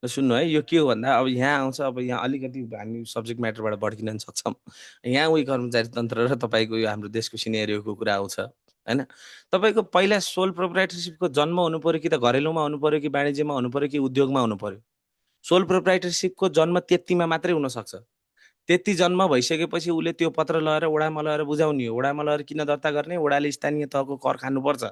सुन्नु है, यो के हो भन्दा अब यहाँ आउँछ, अब यहाँ अलिकति हामी सब्जेक्ट म्याटरबाट भड्किन पनि सक्छौँ। यहाँ उही कर्मचारी तन्त्र र तपाईँको यो हाम्रो देशको सिनेरियोको कुरा आउँछ, होइन। तपाईँको पहिला सोल प्रोप्राइटरसिपको जन्म हुनु पर्यो कि त घरेलुमा हुनु पर्यो कि वाणिज्यमा हुनु पर्यो कि उद्योगमा हुनु पर्यो। सोल प्रोप्राइटरसिपको जन्म त्यतिमा मात्रै हुनसक्छ। त्यति जन्म भइसकेपछि उसले त्यो पत्र लगाएर ओडामा लगाएर बुझाउने हो। ओडामा लगाएर किन दर्ता गर्ने, ओडाले स्थानीय तहको कर खानुपर्छ।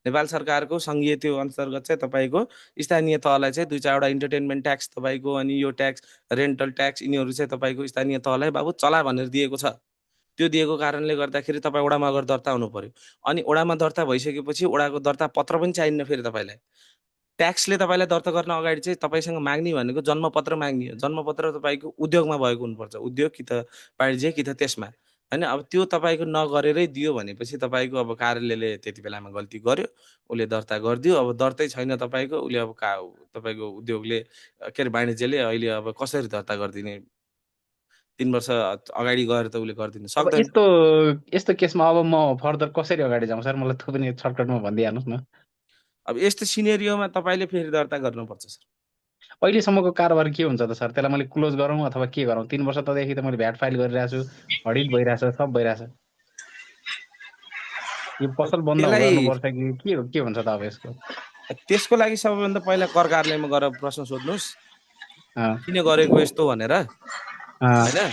नेपाल सरकारको सङ्घीय त्यो अन्तर्गत चाहिँ तपाईँको स्थानीय तहलाई चाहिँ 2-4वटा इन्टरटेनमेन्ट ट्याक्स तपाईँको, अनि यो ट्याक्स, रेन्टल ट्याक्स, यिनीहरू चाहिँ तपाईँको स्थानीय तहलाई बाबु चला भनेर दिएको छ। त्यो दिएको कारणले गर्दाखेरि तपाईँ ओडामा गएर दर्ता हुनु पर्यो। अनि ओडामा दर्ता भइसकेपछि ओडाको दर्ता पत्र पनि चाहिन्न फेरि तपाईँलाई। ट्याक्सले तपाईँलाई दर्ता गर्न अगाडि चाहिँ तपाईँसँग माग्ने भनेको जन्मपत्र माग्ने हो। जन्मपत्र तपाईँको उद्योगमा भएको हुनुपर्छ, उद्योग कि त वाणिज्य कि त त्यसमा। होइन। अब त्यो तपाईँको नगरेरै दियो भनेपछि तपाईँको अब कार्यालयले त्यति बेलामा गल्ती गर्यो, उसले दर्ता गरिदियो। अब दर्तै छैन तपाईँको, उसले अब तपाईँको उद्योगले के अरे वाणिज्यले अहिले अब कसरी दर्ता गरिदिने? 3 वर्ष अगाडि गएर त उसले गरिदिन अब सक्दैन। यस्तो केसमा अब म फर्दर कसरी अगाडि जाउँ सर? मलाई थोरै सर्टकटमा भनिदिइहाल्नुहोस् न। अब यस्तो सिनेरियोमा तपाईँले फेरि दर्ता गर्नुपर्छ सर। अहिलेसम्मको कारोबार के हुन्छ त सर? त्यसलाई मैले क्लोज गरौँ अथवा के गरौँ? 3 वर्षदेखि त मैले भ्याट फाइल गरिरहेको छु, अडिट भइरहेछ, सब भइरहेछ। यो पसल बन्द त्यसलाई गर्नुपर्छ कि के हुन्छ त अब यसको? त्यसको लागि सबैभन्दा पहिला कर कार्यालयमा गएर प्रश्न सोध्नुहोस्, अँ, किन गरेको यस्तो भनेर, अँ, होइन?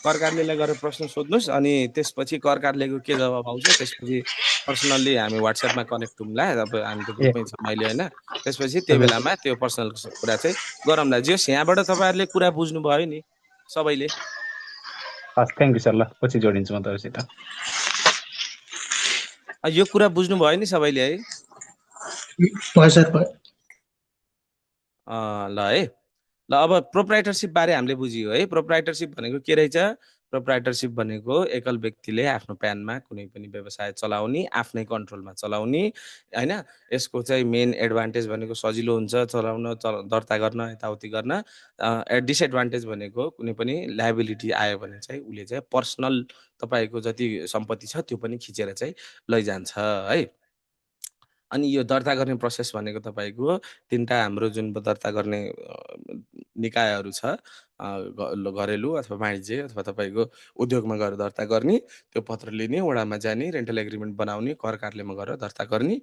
कर कार्यालयलाई गएर प्रश्न सोध्नुहोस्, अनि त्यसपछि कर कार्यालयको के जवाब आउँछ त्यसपछि पर्सनल्ली हामी व्हाट्सएपमा कनेक्ट हौँला। अब हामी त ए ग्रुपमै छौँ अहिले, होइन? त्यसपछि त्यो हजुर। बेलामा त्यो पर्सनल कुरा चाहिँ गरौँला। जस यहाँबाट तपाईँहरूले कुरा बुझ्नुभयो नि सबैले। हस्, थ्याङ्क यू सर। ल, पछि जोडिन्छु म तपाईँसित। यो कुरा बुझ्नुभयो नि सबैले, है? भयो सर, भयो। ल है, ल अब प्रोप्राइटरसिप बारे हामीले बुझियो है। प्रोप्राइटरसिप भनेको के रहेछ? प्रोप्राइटरसिप भनेको एकल व्यक्तिले आफ्नो प्यानमा कुनै पनि व्यवसाय चलाउने, आफ्नै कन्ट्रोलमा चलाउने, होइन? यसको चाहिँ मेन एडभान्टेज भनेको सजिलो हुन्छ चलाउन, दर्ता गर्न, यताउति गर्न। डिसएडभान्टेज भनेको कुनै पनि लायबिलिटी आयो भने चाहिँ उसले चाहिँ पर्सनल तपाईँको जति सम्पत्ति छ त्यो पनि खिचेर चाहिँ लैजान्छ, है? अनि यो दर्ता गर्ने प्रोसेस भनेको तपाईँको 3टा हाम्रो जुन दर्ता गर्ने निकायहरू छ, घरेलु अथवा वाणिज्य अथवा तपाईँको उद्योगमा गएर दर्ता गर्ने, त्यो पत्र लिने, वडामा जाने, रेन्टल एग्रिमेन्ट बनाउने, कर कार्यालयमा गएर दर्ता गर्ने,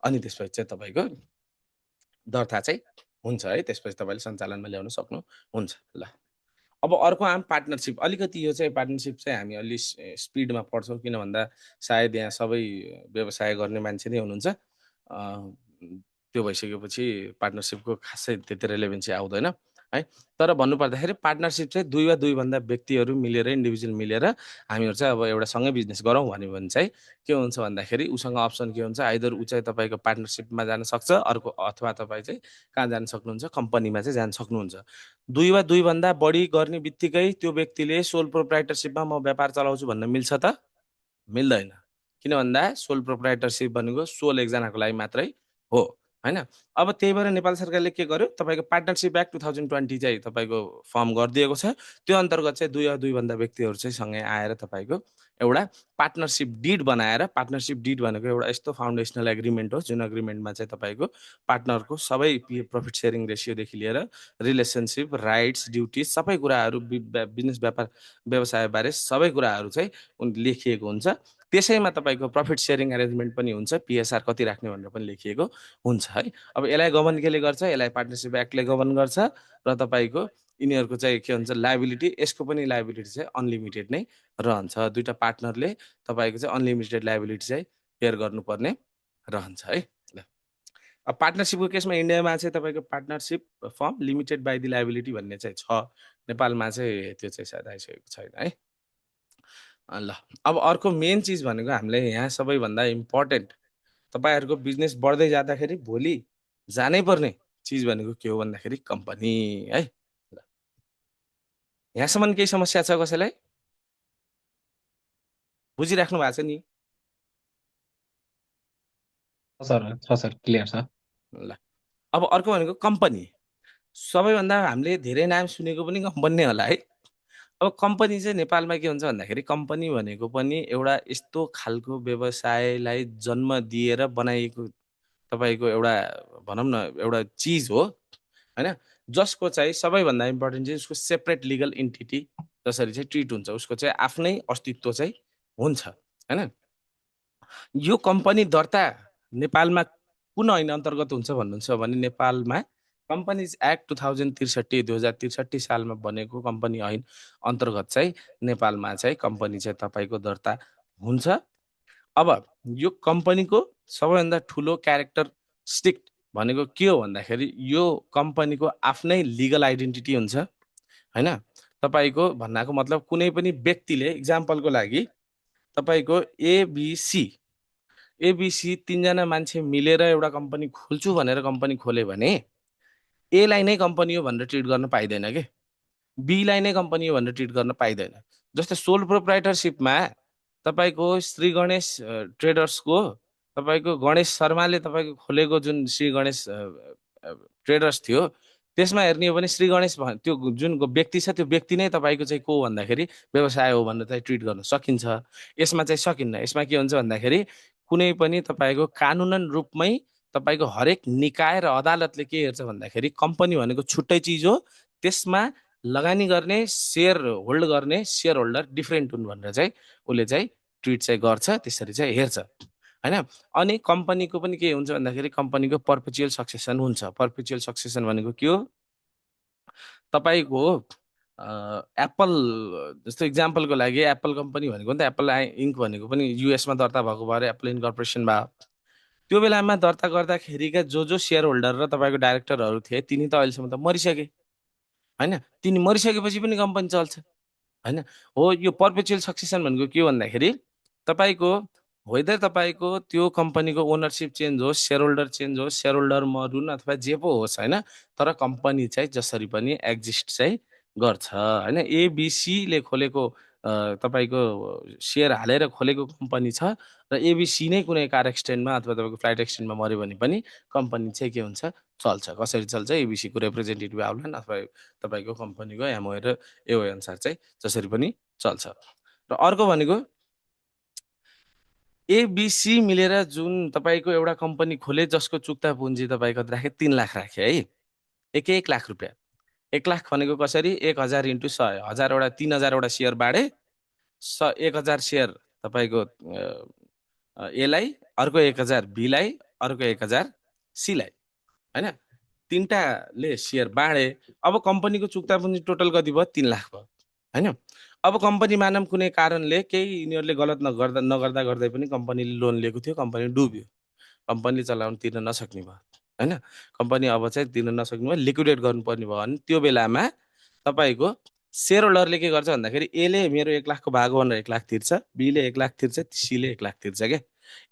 अनि त्यसपछि चाहिँ तपाईँको दर्ता चाहिँ हुन्छ, है? त्यसपछि तपाईँले सञ्चालनमा ल्याउन सक्नुहुन्छ। ल, अब अर्को आम पार्टनरसिप। अलिकति यो चाहिँ पार्टनरसिप चाहिँ हामी अलि स्पिडमा पढ्छौँ, किन भन्दा सायद यहाँ सबै व्यवसाय गर्ने मान्छे नै हुनुहुन्छ। त्यो भइसकेपछि पार्टनरसिपको खासै त्यति रेलेभेन्सी आउँदैन, है? तर भन्नुपर्दाखेरि पार्टनरसिप चाहिँ 2 वा 2 भन्दा व्यक्तिहरू मिलेर, इन्डिभिजुअल मिलेर हामीहरू चाहिँ अब एउटा सँगै बिजनेस गरौँ भन्यो भने चाहिँ के हुन्छ भन्दाखेरि उसँग अप्सन के हुन्छ, आइदर ऊ चाहिँ तपाईँको पार्टनरसिपमा जान सक्छ, अर्को अथवा तपाईँ चाहिँ कहाँ जान सक्नुहुन्छ, कम्पनीमा चाहिँ जान सक्नुहुन्छ। 2 वा 2 भन्दा बढी गर्ने बित्तिकै त्यो व्यक्तिले सोल प्रोप्राइटरसिपमा म व्यापार चलाउँछु भन्न मिल्छ त? मिल्दैन। किन भन्दा सोल प्रोप्राइटरसिप भनेको 16 एकजनाको लागि मात्रै हो, होइन? अब त्यही भएर नेपाल सरकारले के गर्यो, तपाईँको पार्टनरसिप एक्ट 2020 चाहिँ तपाईँको फर्म गरिदिएको छ। त्यो अन्तर्गत चाहिँ 2 वा 2 भन्दा व्यक्तिहरू चाहिँ सँगै आएर तपाईँको एउटा पार्टनरसिप डिड बनाएर, पार्टनरसिप डिड भनेको एउटा यस्तो फाउन्डेसनल एग्रिमेन्ट हो जुन एग्रिमेन्टमा चाहिँ तपाईँको पार्टनरको सबै प्रफिट सेयरिङ रेसियोदेखि लिएर रिलेसनसिप, राइट्स, ड्युटिज, सबै कुराहरू बिजनेस व्यवसायबारे सबै कुराहरू चाहिँ लेखिएको हुन्छ। त्यसैमा तपाईँको प्रफिट सेयरिङ एरेन्जमेन्ट पनि हुन्छ, पिएसआर कति राख्ने भनेर पनि लेखिएको हुन्छ, है? अब यसलाई गभर्न केले गर्छ? यसलाई पार्टनरसिप एक्टले गभर्न गर्छ, र तपाईँको यिनीहरूको चाहिँ के हुन्छ, लायबिलिटी, यसको पनि लायबिलिटी चाहिँ अनलिमिटेड नै रहन्छ। 2टा पार्टनरले तपाईँको चाहिँ अनलिमिटेड लायबिलिटी चाहिँ बेयर गर्नुपर्ने रहन्छ, है? ल, अब पार्टनरसिपको केसमा इन्डियामा चाहिँ तपाईँको partnership form limited by the liability भन्ने चाहिँ छ। नेपालमा चाहिँ त्यो चाहिँ सायद आइसकेको छैन, है? ल, अब अर्को मेन चिज भनेको हामीलाई यहाँ सबैभन्दा इम्पोर्टेन्ट, तपाईँहरूको बिजनेस बढ्दै जाँदाखेरि भोलि जानै पर्ने चिज भनेको के हो भन्दाखेरि कम्पनी, है? ल, यहाँसम्म केही समस्या छ कसैलाई? बुझिराख्नु भएको छ नि? छ सर, क्लियर छ। ल, अब अर्को भनेको कम्पनी। सबैभन्दा हामीले धेरै नाम सुनेको पनि कम्पनी नै होला, है? अब कम्पनी चाहिँ नेपालमा के हुन्छ भन्दाखेरि कम्पनी भनेको पनि एउटा यस्तो खालको व्यवसायलाई जन्म दिएर बनाइएको तपाईँको एउटा भनौँ न एउटा चिज हो, होइन? जसको चाहिँ सबैभन्दा इम्पोर्टेन्ट चाहिँ उसको सेपरेट लिगल इन्टिटी जसरी चाहिँ ट्रिट हुन्छ, उसको चाहिँ आफ्नै अस्तित्व चाहिँ हुन्छ, होइन? यो कम्पनी दर्ता नेपालमा कुन ऐन अन्तर्गत हुन्छ भन्नुहुन्छ भने नेपालमा कम्पनीज एक्ट 2063 सालमा बनेको कम्पनी ऐन अन्तर्गत चाहिँ नेपालमा चाहिँ कम्पनी चाहिँ तपाईँको दर्ता हुन्छ। अब यो कम्पनीको सबैभन्दा ठुलो क्यारेक्टरिस्टिक भनेको के हो भन्दाखेरि यो कम्पनीको आफ्नै लिगल आइडेन्टिटी हुन्छ, होइन? तपाईँको भन्नाको मतलब कुनै पनि व्यक्तिले, इक्जाम्पलको लागि तपाईँको एबिसी 3जना मान्छे मिलेर एउटा कम्पनी खोल्छु भनेर कम्पनी खोल्यो भने एलाई नै कम्पनी हो भनेर ट्रिट गर्न पाइँदैन के, बीलाई नै कम्पनी हो भनेर ट्रिट गर्न पाइँदैन। जस्तै सोल प्रोप्राइटरसिपमा तपाईँको श्री गणेश ट्रेडर्सको तपाईँको गणेश शर्माले तपाईँको खोलेको जुन श्री गणेश ट्रेडर्स थियो त्यसमा हेर्ने हो भने श्री गणेश त्यो जुन व्यक्ति छ त्यो व्यक्ति नै तपाईँको चाहिँ को भन्दाखेरि व्यवसाय हो भनेर चाहिँ ट्रिट गर्न सकिन्छ। यसमा चाहिँ सकिन्न। यसमा के हुन्छ भन्दाखेरि कुनै पनि तपाईँको कानुनन रूपमै तपाईँको हरेक निकाय र अदालतले के हेर्छ भन्दाखेरि कम्पनी भनेको छुट्टै चिज हो, त्यसमा लगानी गर्ने सेयर होल्ड गर्ने सेयर होल्डर डिफ्रेन्ट हुन् भनेर चाहिँ उसले चाहिँ ट्रिट चाहिँ गर्छ, त्यसरी चाहिँ हेर्छ होइन। अनि कम्पनीको पनि के हुन्छ भन्दाखेरि कम्पनीको पर्पेचुअल सक्सेसन हुन्छ। पर्पेचुअल सक्सेसन भनेको के हो? तपाईँको एप्पल जस्तो इक्जाम्पलको लागि एप्पल कम्पनी भनेको नि त एप्पल इन्क भनेको पनि युएसमा दर्ता भएको भएर एप्पल इन्कर्पोरेसन भयो। त्यो बेलामा दर्ता गर्दाखेरिका जो सेयर होल्डर र तपाईँको डाइरेक्टरहरू थिए तिनी त अहिलेसम्म त मरिसके होइन। तिनी मरिसकेपछि पनि कम्पनी चल्छ होइन। हो, यो पर्पेचुअल सक्सेसन भनेको के हो भन्दाखेरि तपाईँको वेदर तपाईँको त्यो कम्पनीको ओनरसिप चेन्ज होस्, सेयर होल्डर चेन्ज होस्, सेयर होल्डर मरुन् अथवा जे पो होस् होइन, तर कम्पनी चाहिँ जसरी पनि एक्जिस्ट चाहिँ गर्छ होइन। एबिसीले खोलेको तपाईँको सेयर हालेर खोलेको कम्पनी छ र एबिसी नै कुनै कार एक्सिडेन्टमा अथवा तपाईँको फ्लाइट एक्सिडेन्टमा मऱ्यो भने पनि कम्पनी चाहिँ के हुन्छ? चल्छ। कसरी चल्छ? एबिसीको रिप्रेजेन्टेटिभ आउलान् अथवा तपाईँको कम्पनीको एमओए र एओए अनुसार चाहिँ जसरी पनि चल्छ। र अर्को भनेको एबिसी मिलेर जुन तपाईँको एउटा कम्पनी खोले जसको चुक्ता पुँजी तपाईँको राखे 3 लाख राखे है, 1 लाख रुपियाँ। 1 लाख भनेको कसरी? 1000 × 100, 1000वटा 3000वटा सेयर बाँडे 1000 सेयर तपाईँको एलाई, अर्को 1000 बीलाई, अर्को 1000 सीलाई होइन। तिनटाले सेयर बाँडे। अब कम्पनीको चुक्ता पुँजी टोटल कति भयो? 3 लाख भयो होइन। अब कम्पनी मानव कुनै कारणले केही यिनीहरूले गलत नगर्दा गर्दै पनि कम्पनीले लोन लिएको थियो, कम्पनी डुब्यो, कम्पनीले चलाउन तिर्न नसक्ने भयो होइन। कम्पनी अब चाहिँ तिर्न नसक्ने भयो, लिक्विडेट गर्नुपर्ने भयो भने त्यो बेलामा तपाईँको सेयर होल्डरले के गर्छ भन्दाखेरि एले मेरो 1 लाखको भाग हो भनेर 1 लाख तिर्छ, बीले 1 लाख तिर्छ, सीले 1 लाख तिर्छ क्या।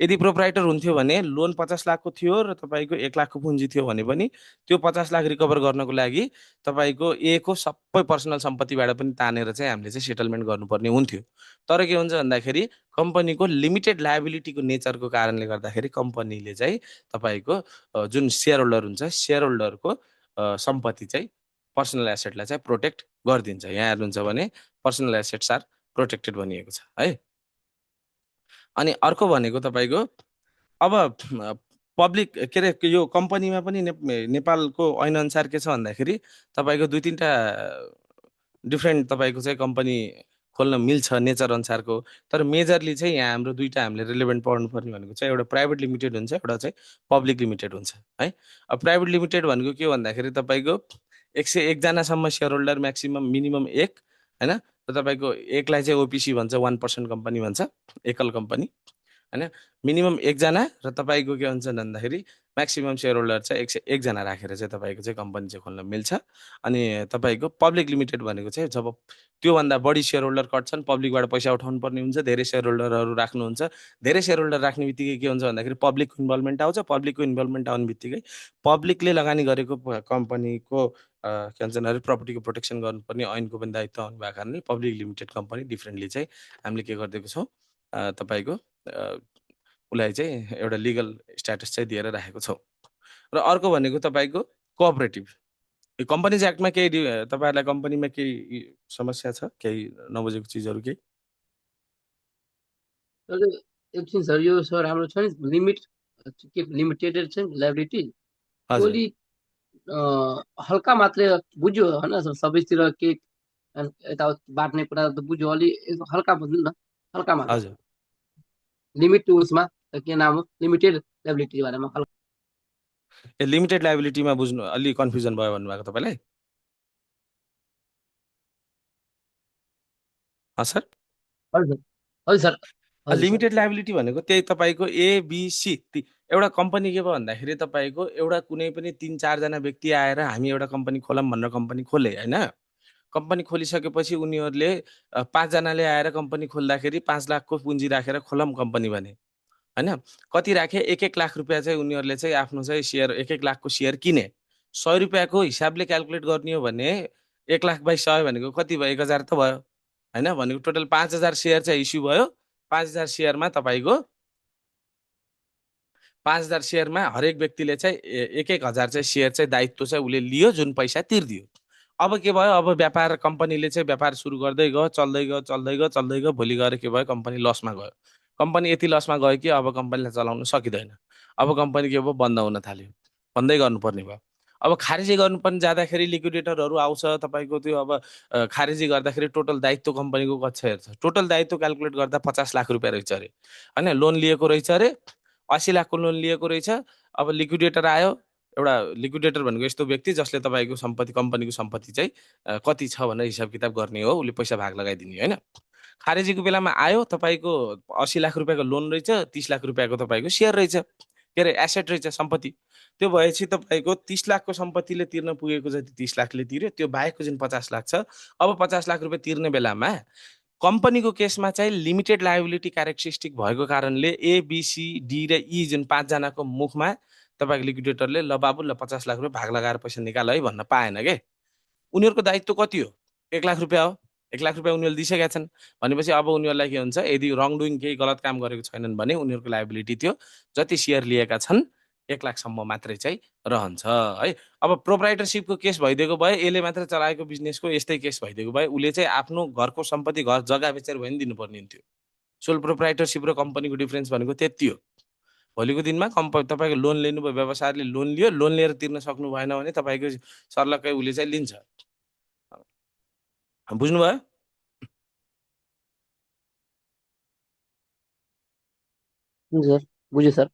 यदि प्रोप्राइटर हुन्थ्यो भने लोन 50 लाखको थियो र तपाईँको 1 लाखको पुँजी थियो भने पनि त्यो 50 लाख रिकभर गर्नको लागि तपाईँको ए को सबै पर्सनल सम्पत्तिबाट पनि तानेर चाहिँ हामीले चाहिँ सेटलमेन्ट गर्नुपर्ने हुन्थ्यो। तर के हुन्छ भन्दाखेरि कम्पनीको लिमिटेड लायबिलिटीको नेचरको कारणले गर्दाखेरि कम्पनीले चाहिँ तपाईँको जुन सेयर होल्डर हुन्छ सेयर होल्डरको सम्पत्ति चाहिँ पर्सनल एसेटलाई चाहिँ प्रोटेक्ट गरिदिन्छ। यहाँ हेर्नुहुन्छ भने पर्सनल एसेट्स आर प्रोटेक्टेड भनिएको छ है। अनि अर्को भनेको तपाईँको अब पब्लिक के अरे यो कम्पनीमा पनि नेपालको ऐन अनुसार के छ भन्दाखेरि तपाईँको 2-3टा डिफ्रेन्ट तपाईँको चाहिँ कम्पनी खोल्न मिल्छ नेचर अनुसारको। तर मेजरली चाहिँ यहाँ हाम्रो दुईटा हामीले रिलेभेन्ट पढ्नुपर्ने भनेको चाहिँ एउटा प्राइभेट लिमिटेड हुन्छ, एउटा चाहिँ पब्लिक लिमिटेड हुन्छ है। अब प्राइभेट लिमिटेड भनेको के हो भन्दाखेरि तपाईँको 101 जनासम्म सेयर होल्डर म्याक्सिमम मिनिमम 1 होइन। र तपाईँको 1 लाई चाहिँ ओपिसी भन्छ, 1% कम्पनी भन्छ, एकल कम्पनी होइन। मिनिमम 1 जना र तपाईँको के हुन्छ भन्दाखेरि म्याक्सिमम सेयर होल्डर चाहिँ 101 जना राखेर चाहिँ तपाईँको चाहिँ कम्पनी चाहिँ खोल्न मिल्छ। अनि तपाईँको पब्लिक लिमिटेड भनेको चाहिँ जब त्योभन्दा बढी सेयर होल्डर कट्छन्, पब्लिकबाट पैसा उठाउनु पर्ने हुन्छ, धेरै सेयर होल्डरहरू राख्नुहुन्छ। धेरै सेयर होल्डर राख्ने बित्तिकै के हुन्छ भन्दाखेरि पब्लिकको इन्भल्भमेन्ट आउँछ। पब्लिकको इन्भल्भमेन्ट आउने बित्तिकै पब्लिकले लगानी गरेको कम्पनीको के भन्छ भन्दाखेरि प्रपर्टीको प्रोटेक्सन गर्नुपर्ने ऐनको पनि दायित्व आउनु भएको कारणले पब्लिक लिमिटेड कम्पनी डिफ्रेन्टली चाहिँ हामीले के गरिदिएको छौँ तपाईँको उसलाई चाहिँ एउटा लिगल स्ट्याटस चाहिँ दिएर राखेको छौँ। र अर्को भनेको तपाईँको कोअपरेटिभ। यो कम्पनिज एक्टमा केही तपाईँहरूलाई कम्पनीमा केही समस्या छ, केही नबुझेको चिजहरू केही? एकछिन सर, यो सर हाम्रो छ नि लिमिटेड छ नि लाइबिलिटी, हजुर अलि हल्का मात्रै बुझ्यो होइन सर, सबैतिर के यता बाँड्ने कुरा त बुझ्यो, अलि हल्का बुझ्नु न, हल्का मात्रै हजुर लिमिट टुल्समा के नाम हो लिमिटेड लाइबिलिटी बारेमा हल्का। ए लिमिटेड लाइबिलिटीमा बुझ्नु अलि कन्फ्युजन भयो भन्नुभएको तपाईँलाई? सर हजुर हजुर सर, हजुर सर। लिमिटेड लाइबिलिटी भनेको त्यही तपाईँको एबिसी एउटा कम्पनी के भयो भन्दाखेरि तपाईँको एउटा कुनै पनि 3-4 जना व्यक्ति आएर हामी एउटा कम्पनी खोलौँ भनेर कम्पनी खोले होइन। कम्पनी खोलिसकेपछि उनीहरूले 5 जनाले आएर कम्पनी खोल्दाखेरि 5 लाखको पुँजी राखेर खोलौँ कम्पनी भने होइन। कति राखे? 1-1 लाख रुपियाँ चाहिँ उनीहरूले चाहिँ आफ्नो चाहिँ सेयर 1-1 लाखको सेयर किने। 100 रुपियाँको हिसाबले क्यालकुलेट गर्ने हो भने 1 लाख बाई 100 भनेको कति भयो? 1000 त भयो हैन भनेको टोटल 5000 सेयर चाहिँ इस्यु भयो। 5000 सेयरमा तपाईको 5000 सेयरमा हरेक व्यक्तिले चाहिँ 1000 चाहिँ सेयर चाहिँ दायित्व चाहिँ उसले लियो, जुन पैसा तिर्दियो। अब के भयो, अब व्यापार कम्पनीले चाहिँ व्यापार सुरु गर्दै गयो, चल्दै गयो चल्दै गयो चल्दै गयो, भोलि गएर के भयो, कम्पनी लसमा गयो। कम्पनी यति लसमा गयो कि अब कम्पनीलाई चलाउन सकिँदैन। अब कम्पनी के भयो, बन्द हुन थाल्यो, बन्दै गर्नुपर्ने भयो। अब खारेजी गर्नुपर्ने जाँदाखेरि लिक्विडेटरहरू आउँछ तपाईँको, त्यो अब खारेजी गर्दाखेरि टोटल दायित्व कम्पनीको कति छ हेर्छ। टोटल दायित्व क्यालकुलेट गर्दा 50 लाख रुपियाँ रहेछ अरे, होइन लोन लिएको रहेछ अरे, 80 लाखको लोन लिएको रहेछ। अब लिक्विडेटर आयो, एउटा लिक्विडेटर भनेको यस्तो व्यक्ति जसले तपाईँको सम्पत्ति, कम्पनीको सम्पत्ति चाहिँ कति छ भनेर हिसाब किताब गर्ने हो, उसले पैसा भाग लगाइदिने होइन। खारेजीको बेलामा आयो, तपाईँको 80 लाख रुपियाँको लोन रहेछ, 30 लाख रुपियाँको तपाईँको सेयर रहेछ, के अरे एसेट रहेछ, सम्पत्ति। त्यो भएपछि तपाईँको 30 लाखको सम्पत्तिले तिर्न पुगेको जति 30 लाखले तिर्यो, त्यो बाहेकको जुन 50 लाख छ, अब 50 लाख रुपियाँ तिर्ने बेलामा कम्पनीको केसमा चाहिँ लिमिटेड लायबिलिटी क्यारेक्टरिस्टिक भएको कारणले ए, बी, सी, डी र ई जुन 5 जनाको मुखमा तपाईँको लिक्विडेटरले ल बाबु ल 50 लाख रुपियाँ भाग लगाएर पैसा निकाल है भन्न पाएन के। उनीहरूको दायित्व कति हो, 1 लाख रुपियाँ हो। 1 लाख रुपियाँ उनीहरूले दिइसकेका छन् भनेपछि अब उनीहरूलाई के हुन्छ, यदि रङ डुइङ केही गलत काम गरेको छैनन् भने उनीहरूको लायबिलिटी त्यो जति सेयर लिएका छन् 1 लाखसम्म मात्रै चाहिँ रहन्छ है। अब प्रोप्राइटरसिपको केस भइदिएको भए, यसले मात्र चलाएको बिजनेसको यस्तै केस भइदिएको भए, उसले चाहिँ आफ्नो घरको सम्पत्ति, घर जग्गा बेचेर भए पनि दिनुपर्ने हुन्थ्यो। सोल प्रोप्राइटरसिप र कम्पनीको डिफरेन्स भनेको त्यति हो। भोलिको दिनमा तपाईँको लोन लिनुभयो, व्यवसायले लोन लियो, लोन लिएर तिर्न सक्नु भएन भने तपाईँको सर्लक्कै उसले चाहिँ लिन्छ। बुझ्नुभयो? सर बुझ्यो सर।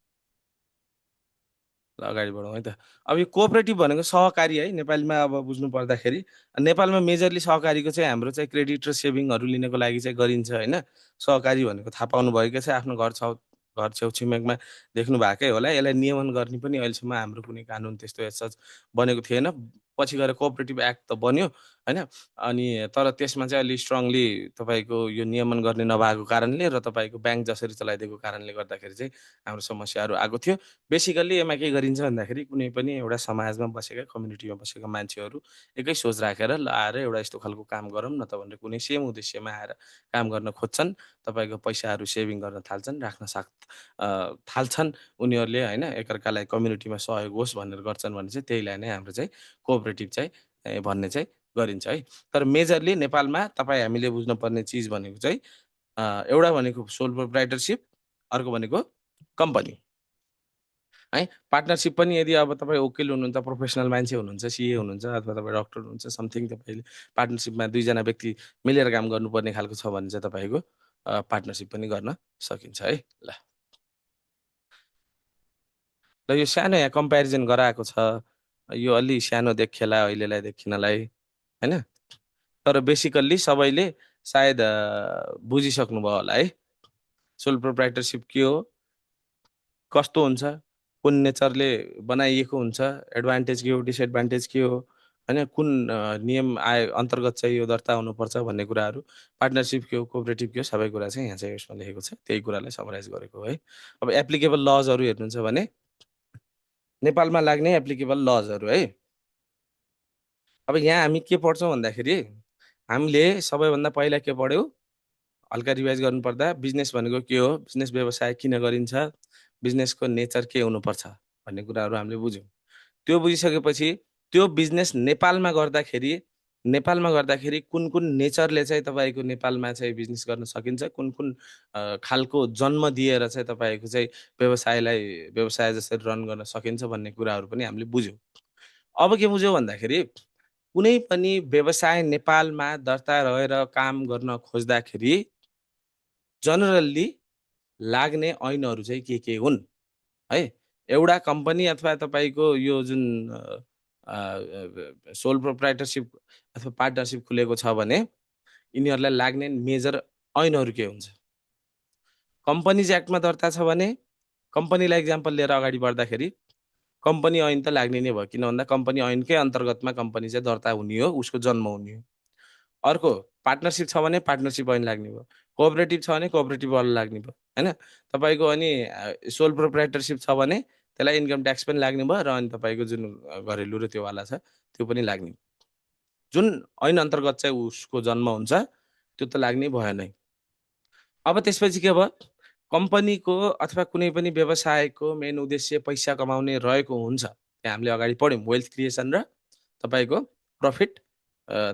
ल अगाडि बढौँ है त। अब यो कोअपरेटिभ भनेको सहकारी है नेपालीमा। अब बुझ्नु पर्दाखेरि नेपालमा मेजरली सहकारीको चाहिँ हाम्रो चाहिँ क्रेडिट र सेभिङहरू लिनको लागि चाहिँ गरिन्छ होइन। सहकारी भनेको थाहा पाउनु भएकै छ, आफ्नो घर छेउछिमेकमा देख्नु भएकै होला। यसलाई नियमन गर्ने पनि अहिलेसम्म हाम्रो कुनै कानुन त्यस्तो एसच बनेको थिएन। पछि गएर कोअपरेटिभ एक्ट त बन्यो होइन, अनि तर त्यसमा चाहिँ अलि स्ट्रङली तपाईँको यो नियमन गर्ने नभएको कारणले र तपाईँको ब्याङ्क जसरी चलाइदिएको कारणले गर्दाखेरि चाहिँ हाम्रो समस्याहरू आएको थियो। बेसिकल्ली यसमा के गरिन्छ भन्दाखेरि कुनै पनि एउटा समाजमा बसेका, कम्युनिटीमा बसेका मान्छेहरू एकै सोच राखेर ल आएर एउटा यस्तो खालको काम गरौँ न त भनेर कुनै सेम उद्देश्यमा आएर काम गर्न खोज्छन्। तपाईँको पैसाहरू सेभिङ गर्न थाल्छन्, थाल्छन् उनीहरूले होइन। एकअर्कालाई कम्युनिटीमा सहयोग होस् भनेर गर्छन् भने चाहिँ त्यहीलाई नै हाम्रो चाहिँ कोअपरेटिभ चाहिँ भन्ने चाहिँ गरिन्छ है। तर मेजरली नेपालमा तपाईँ हामीले बुझ्नुपर्ने चिज भनेको चाहिँ एउटा भनेको सोल प्रोप्राइटरसिप, अर्को भनेको कम्पनी है। पार्टनरसिप पनि यदि अब तपाईँ वकिल हुनुहुन्छ, प्रोफेसनल मान्छे हुनुहुन्छ, सिए हुनुहुन्छ, अथवा तपाईँ डक्टर हुनुहुन्छ, समथिङ तपाईँले पार्टनरसिपमा 2 जना व्यक्ति मिलेर काम गर्नुपर्ने खालको छ भने चाहिँ तपाईँको पार्टनरसिप पनि गर्न सकिन्छ है। ल यो सानो यहाँ कम्पेरिजन गराएको छ, यो अलि सानो देखिएला अहिलेलाई देखिनलाई होइन, तर बेसिकल्ली सबैले सायद बुझिसक्नुभयो होला है सोल प्रोप्राइटरसिप के हो, कस्तो हुन्छ, कुन नेचरले बनाइएको हुन्छ, एडभान्टेज के हो, डिसएडभान्टेज के हो होइन, कुन नियम अन्तर्गत चाहिँ यो दर्ता हुनुपर्छ भन्ने कुराहरू, पार्टनरसिप के हो, कोअपरेटिभ के हो, सबै कुरा चाहिँ यहाँ चाहिँ यसमा लेखेको छ। त्यही कुरालाई समराइज गरेको है। अब एप्लिकेबल लजहरू हेर्नुहुन्छ भने नेपालमा लाग्ने एप्लिकेबल लजहरू है। अब यहाँ हामी के पढ्छौँ भन्दाखेरि हामीले सबैभन्दा पहिला के पढ्यौँ, हल्का रिभाइज गर्नुपर्दा बिजनेस भनेको के हो, बिजनेस व्यवसाय किन गरिन्छ, बिजनेसको नेचर के हुनुपर्छ भन्ने कुराहरू हामीले बुझ्यौँ। त्यो बुझिसकेपछि त्यो बिजनेस नेपालमा गर्दाखेरि कुन कुन नेचरले चाहिँ तपाईँको नेपालमा चाहिँ बिजनेस गर्न सकिन्छ, कुन कुन खालको जन्म दिएर चाहिँ तपाईँको चाहिँ व्यवसाय जसरी रन गर्न सकिन्छ भन्ने कुराहरू पनि हामीले बुझ्यौँ। अब के बुझ्यौँ भन्दाखेरि कुनै पनि व्यवसाय नेपालमा दर्ता रहेर काम गर्न खोज्दाखेरि जनरल्ली लाग्ने ऐनहरू चाहिँ के हुन् है। एउटा कम्पनी अथवा तपाईँको यो जुन सोल प्रोप्राइटरसिप अथवा पार्टनरसिप खुलेको छ भने यिनीहरूलाई लाग्ने मेजर ऐनहरू के हुन्छ। कम्पनीज एक्टमा दर्ता छ भने कम्पनीलाई इक्जाम्पल लिएर अगाडि बढ्दाखेरि कम्पनी ऐन त लाग्ने नै भयो, किन भन्दा कम्पनी ऐनकै अन्तर्गतमा कम्पनी चाहिँ दर्ता हुने हो, उसको जन्म हुने हो। अर्को पार्टनरसिप छ भने पार्टनरसिप ऐन लाग्ने भयो, कोअपरेटिभ छ भने कोअपरेटिभ ऐन लाग्ने भयो होइन। तपाईँको अनि सोल प्रोप्राइटरसिप छ भने त्यसलाई इन्कम ट्याक्स पनि लाग्ने भयो र अनि तपाईँको जुन घरेलु र त्योवाला छ त्यो पनि लाग्ने। जुन ऐन अन्तर्गत चाहिँ उसको जन्म हुन्छ त्यो त लाग्नै भएन। अब त्यसपछि के भयो, कम्पनीको अथवा कुनै पनि व्यवसायको मेन उद्देश्य पैसा कमाउने रहेको हुन्छ। त्यहाँ हामीले अगाडि पढ्यौँ, वेल्थ क्रिएसन र तपाईँको प्रफिट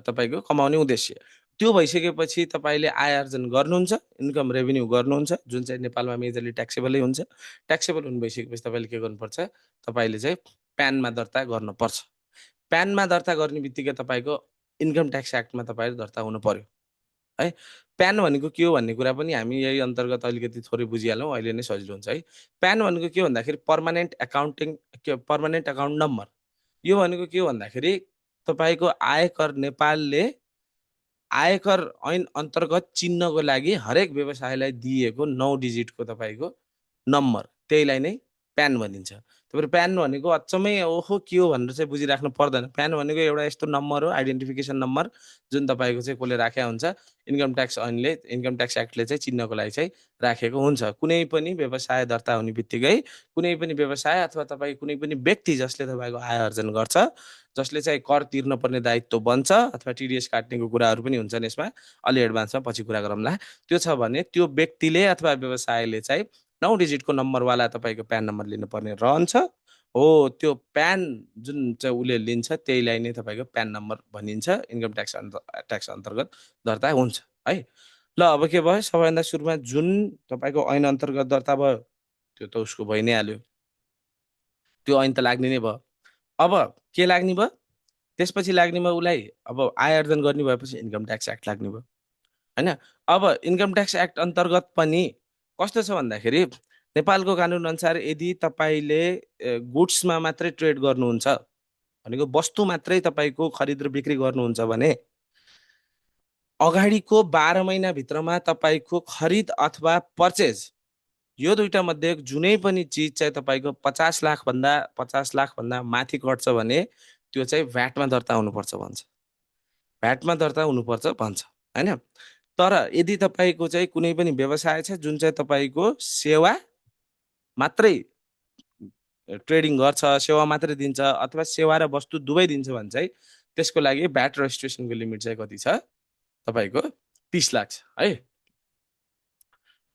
तपाईँको कमाउने उद्देश्य। त्यो भइसकेपछि तपाईँले आय आर्जन गर्नुहुन्छ, इन्कम रेभिन्यू गर्नुहुन्छ, जुन चाहिँ नेपालमा मेजरली ट्याक्सेबलै हुन्छ। ट्याक्सेबल हुनु भइसकेपछि तपाईँले के गर्नुपर्छ, तपाईँले चाहिँ प्यानमा दर्ता गर्नुपर्छ। प्यानमा दर्ता गर्ने बित्तिकै तपाईँको इन्कम ट्याक्स एक्टमा तपाईँहरू दर्ता हुनु पर्यो है। प्यान भनेको के हो भन्ने कुरा पनि हामी यही अन्तर्गत अलिकति थोरै बुझिहालौँ, अहिले नै सजिलो हुन्छ है। प्यान भनेको के हो भन्दाखेरि पर्मानेन्ट अकाउन्ट नम्बर। यो भनेको के हो भन्दाखेरि तपाईँको आयकर नेपालले आयकर ऐन अन्तर्गत चिन्नको लागि हरेक व्यवसायलाई दिएको 9 डिजिटको तपाईँको नम्बर, त्यहीलाई नै प्यान भनिन्छ। तपाईँहरू प्यान भनेको अचम्मै ओहो के हो भनेर चाहिँ बुझिराख्नु पर्दैन। प्यान भनेको एउटा यस्तो नम्बर हो, आइडेन्टिफिकेसन नम्बर, जुन तपाईँको चाहिँ कसले राखेको हुन्छ, इन्कम ट्याक्स एक्टले चाहिँ चिन्नको लागि चाहिँ राखेको हुन्छ। कुनै पनि व्यवसाय दर्ता हुने बित्तिकै कुनै पनि व्यवसाय अथवा तपाईँ कुनै पनि व्यक्ति जसले तपाईँको आय आर्जन गर्छ, जसले चाहिँ कर तिर्न पर्ने दायित्व बन्छ अथवा टिडिएस काट्नेको कुराहरू पनि हुन्छन् यसमा, अलि एडभान्समा पछि कुरा गरौँला। त्यो छ भने त्यो व्यक्तिले अथवा व्यवसायले चाहिँ 9 डिजिटको नम्बरवाला तपाईँको प्यान नम्बर लिनुपर्ने रहन्छ। हो, त्यो प्यान जुन चाहिँ उसले लिन्छ त्यहीलाई नै तपाईँको प्यान नम्बर भनिन्छ, इन्कम ट्याक्स अन्तर्गत दर्ता हुन्छ है। ल अब के भयो, सबैभन्दा सुरुमा जुन तपाईँको ऐन अन्तर्गत दर्ता भयो त्यो त उसको भइ नै हाल्यो, त्यो ऐन त लाग्ने नै भयो। अब के लाग्ने भयो, त्यसपछि लाग्ने भयो उसलाई, अब आय आर्जन गर्ने भएपछि इन्कम ट्याक्स एक्ट लाग्ने भयो होइन। अब इन्कम ट्याक्स एक्ट अन्तर्गत पनि कस्तो छ भन्दाखेरि नेपालको कानुन अनुसार यदि तपाईँले गुड्समा मात्रै ट्रेड गर्नुहुन्छ भनेको वस्तु मात्रै तपाईँको खरिद र बिक्री गर्नुहुन्छ भने अगाडिको 12 महिनाभित्रमा तपाईँको खरिद अथवा पर्चेज यो दुईटा मध्ये जुनै पनि चिज चाहिँ तपाईँको 50 लाखभन्दा माथि घट्छ भने त्यो चाहिँ भ्याटमा दर्ता हुनुपर्छ भन्छ, भ्याटमा दर्ता हुनुपर्छ भन्छ होइन। तर यदि तपाईँको चाहिँ कुनै पनि व्यवसाय छ जुन चाहिँ तपाईँको सेवा मात्रै ट्रेडिङ गर्छ, सेवा मात्रै दिन्छ अथवा सेवा र वस्तु दुवै दिन्छ भने चाहिँ त्यसको लागि भ्याट रजिस्ट्रेसनको लिमिट चाहिँ कति छ, तपाईँको 30 लाख छ है।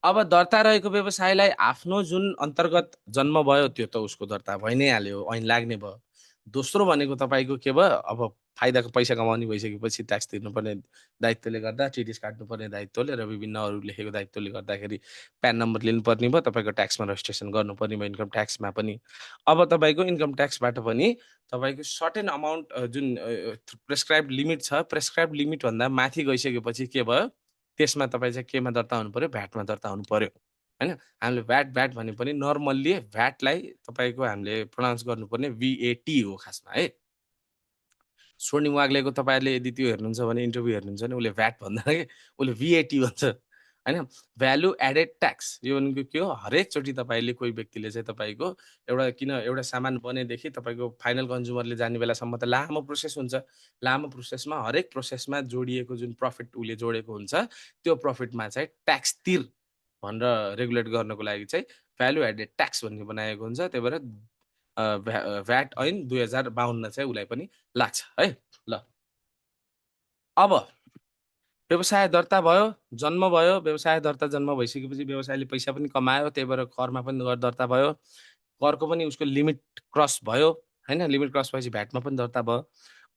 अब दर्ता रहेको व्यवसायलाई आफ्नो जुन अन्तर्गत जन्म भयो त्यो त उसको दर्ता भइ नै हाल्यो, ऐन लाग्ने भयो। दोस्रो भनेको तपाईँको के भयो, अब फाइदाको पैसा कमाउने भइसकेपछि ट्याक्स तिर्नुपर्ने दायित्वले गर्दा, टिडिएस काट्नुपर्ने दायित्वले र विभिन्न अरू लेखेको दायित्वले गर्दाखेरि प्यान नम्बर लिनुपर्ने भयो, तपाईँको ट्याक्समा रजिस्ट्रेसन गर्नुपर्ने भयो, इन्कम ट्याक्समा पनि। अब तपाईँको इन्कम ट्याक्सबाट पनि तपाईँको सर्टेन अमाउन्ट जुन प्रेस्क्राइब लिमिट छ, प्रेस्क्राइब लिमिटभन्दा माथि गइसकेपछि के भयो, त्यसमा तपाईँ चाहिँ केमा दर्ता हुनु पर्यो, भ्याटमा दर्ता हुनु पर्यो होइन। हामीले भ्याट भने पनि नर्मल्ली भ्याटलाई तपाईँको हामीले प्रोनाउन्स गर्नुपर्ने VAT हो खासमा है। स्वर्णिम वाग्लेको तपाईँहरूले यदि त्यो हेर्नुहुन्छ भने, इन्टरभ्यू हेर्नुहुन्छ भने उसले भ्याट भन्दैन कि, उसले VAT भन्छ होइन, भ्यालु एडेड ट्याक्स। यो भनेको के हो, हरेकचोटि तपाईँले कोही व्यक्तिले चाहिँ तपाईँको एउटा सामान बनेदेखि तपाईँको फाइनल कन्ज्युमरले जाने बेलासम्म त लामो प्रोसेस हुन्छ। लामो प्रोसेसमा हरेक प्रोसेसमा जोडिएको जुन प्रफिट उसले जोडेको हुन्छ त्यो प्रफिटमा चाहिँ ट्याक्स तिर भनेर रेगुलेट गर्नको लागि चाहिँ भ्यालु एडेड ट्याक्स भन्ने बनाएको हुन्छ। त्यही भएर भ्याट ऐन 2052 चाहिँ उसलाई पनि लाग्छ है। ल अब व्यवसाय दर्ता भयो, जन्म भयो, व्यवसाय दर्ता जन्म भइसकेपछि व्यवसायले पैसा पनि कमायो, त्यही भएर करमा पनि दर्ता भयो, करको पनि उसको लिमिट क्रस भयो होइन, लिमिट क्रस भएपछि भ्याटमा पनि दर्ता भयो।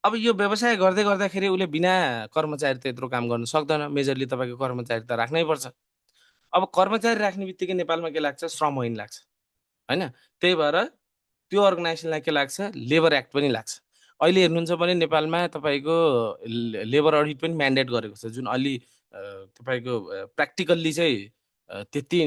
अब यो व्यवसाय गर्दै गर्दाखेरि उसले बिना कर्मचारी त यत्रो काम गर्न सक्दैन, मेजरली तपाईँको कर्मचारी त राख्नै पर्छ। अब कर्मचारी राख्ने बित्तिकै नेपालमा के लाग्छ, श्रम ऐन लाग्छ होइन। त्यही भएर त्यो अर्गनाइजेसनलाई के लाग्छ, लेबर एक्ट पनि लाग्छ। अहिले हेर्नुहुन्छ भने नेपालमा तपाईँको लेबर अडिट पनि म्यान्डेट गरेको छ, जुन अलि तपाईँको प्र्याक्टिकल्ली चाहिँ त्यति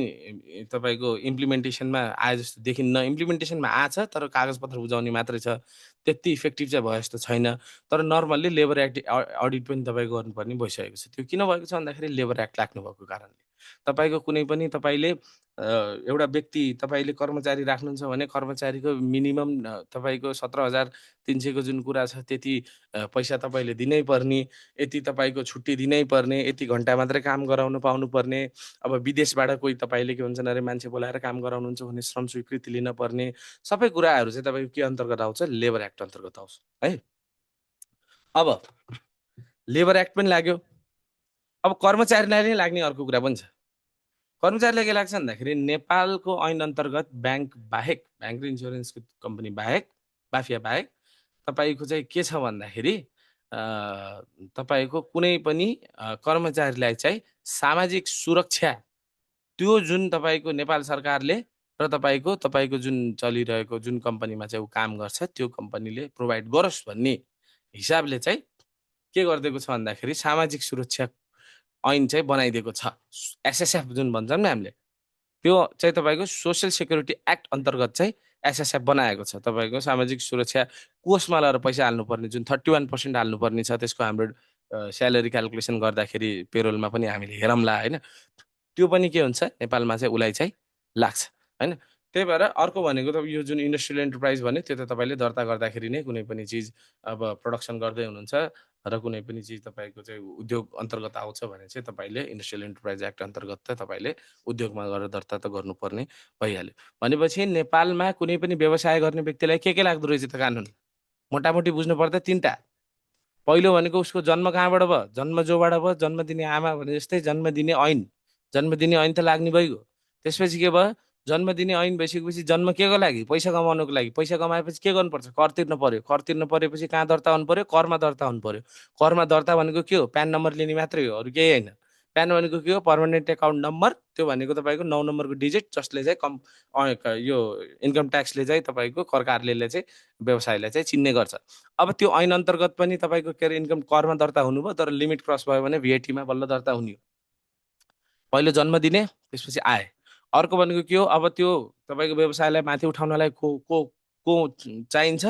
तपाईँको इम्प्लिमेन्टेसनमा आए जस्तो देखिन्न। इम्प्लिमेन्टेसनमा आछ तर कागजपत्र बुझाउने मात्रै छ, त्यति इफेक्टिभ चाहिँ भयो जस्तो छैन। तर नर्मल्ली लेबर एक्ट अडिट पनि तपाईँ गर्नुपर्ने भइसकेको छ। त्यो किन भएको छ भन्दाखेरि लेबर एक्ट लाग्नु भएको कारणले तपाईँको कुनै पनि तपाईँले एउटा व्यक्ति तपाईँले कर्मचारी राख्नुहुन्छ भने कर्मचारीको मिनिमम तपाईँको 17,300 जुन कुरा छ त्यति पैसा तपाईँले दिनै पर्ने, यति तपाईँको छुट्टी दिनै पर्ने, यति घन्टा मात्रै काम गराउनु पाउनु पर्ने। अब विदेशबाट कोही तपाईँले के भन्छन् अरे मान्छे बोलाएर काम गराउनुहुन्छ भने श्रम स्वीकृति लिन पर्ने, सबै कुराहरू चाहिँ तपाईँको के अन्तर्गत आउँछ, लेबर एक्ट अन्तर्गत आउँछ है। अब लेबर एक्ट पनि लाग्यो। अब कर्मचारीलाई नै लाग्ने अर्को कुरा पनि छ। कर्मचारीलाई के लाग्छ भन्दाखेरि नेपालको ऐन अन्तर्गत ब्याङ्क बाहेक, ब्याङ्क र इन्सुरेन्सको कम्पनी बाहेक, माफिया बाहेक तपाईँको चाहिँ के छ भन्दाखेरि तपाईँको कुनै पनि कर्मचारीलाई चाहिँ सामाजिक सुरक्षा त्यो जुन तपाईँको नेपाल सरकारले र तपाईँको जुन चलिरहेको जुन कम्पनीमा चाहिँ ऊ काम गर्छ त्यो कम्पनीले प्रोभाइड गरोस् भन्ने हिसाबले चाहिँ के गरिदिएको छ भन्दाखेरि सामाजिक सुरक्षा ऐन चाहिँ बनाइदिएको छ। एसएसएफ जुन भन्छौँ नि हामीले, त्यो चाहिँ तपाईँको सोसियल सेक्युरिटी एक्ट अन्तर्गत चाहिँ एसएसएफ बनाएको छ। तपाईँको सामाजिक सुरक्षा कोषमा लगेर पैसा हाल्नुपर्ने जुन 31% हाल्नुपर्ने छ, त्यसको हाम्रो स्यालेरी क्यालकुलेसन गर्दाखेरि पेरोलमा पनि हामीले हेरौँला होइन, त्यो पनि के हुन्छ नेपालमा चाहिँ उसलाई चाहिँ लाग्छ होइन। त्यही भएर अर्को भनेको त यो जुन इन्डस्ट्रियल एन्टरप्राइज भन्यो त्यो त तपाईँले दर्ता गर्दाखेरि नै कुनै पनि चिज अब प्रडक्सन गर्दै हुनुहुन्छ र कुनै पनि चिज तपाईँको चाहिँ उद्योग अन्तर्गत आउँछ भने चाहिँ तपाईँले इन्डस्ट्रियल एन्टरप्राइज एक्ट अन्तर्गत त तपाईँले उद्योगमा गएर दर्ता त गर्नुपर्ने भइहाल्यो। भनेपछि नेपालमा कुनै पनि व्यवसाय गर्ने व्यक्तिलाई के लाग्दो रहेछ त कानुन? मोटामोटी बुझ्नु पर्दा 3टा। पहिलो भनेको उसको जन्म कहाँबाट भयो, जन्म जोबाट भयो, जन्म दिने आमा भने जस्तै जन्म दिने ऐन, जन्म दिने ऐन त लाग्ने भइगयो। त्यसपछि के भयो, जन्म दिने ऐन भइसकेपछि जन्म के को लागि? पैसा कमाउनको लागि। पैसा कमाएपछि के गर्नुपर्छ? कर तिर्न पर्यो। कर तिर्न परेपछि कहाँ दर्ता हुनु पर्यो? करमा दर्ता हुनु पर्यो। करमा दर्ता भनेको के हो? प्यान नम्बर लिने मात्रै हो, अरू केही होइन। प्यान भनेको के हो? Permanent account number. त्यो भनेको तपाईँको 9 नम्बरको डिजिट, जसले चाहिँ यो इन्कम ट्याक्सले चाहिँ तपाईँको कर कार्यालयले चाहिँ व्यवसायलाई चाहिँ चिन्ने गर्छ। अब त्यो ऐन अन्तर्गत पनि तपाईँको के अरे इन्कम करमा दर्ता हुनुभयो, तर लिमिट क्रस भयो भने भीएटीमा बल्ल दर्ता हुने हो। पहिलो जन्म दिने, त्यसपछि आए। अर्को भनेको के हो? अब त्यो तपाईँको व्यवसायलाई माथि उठाउनलाई को चाहिन्छ?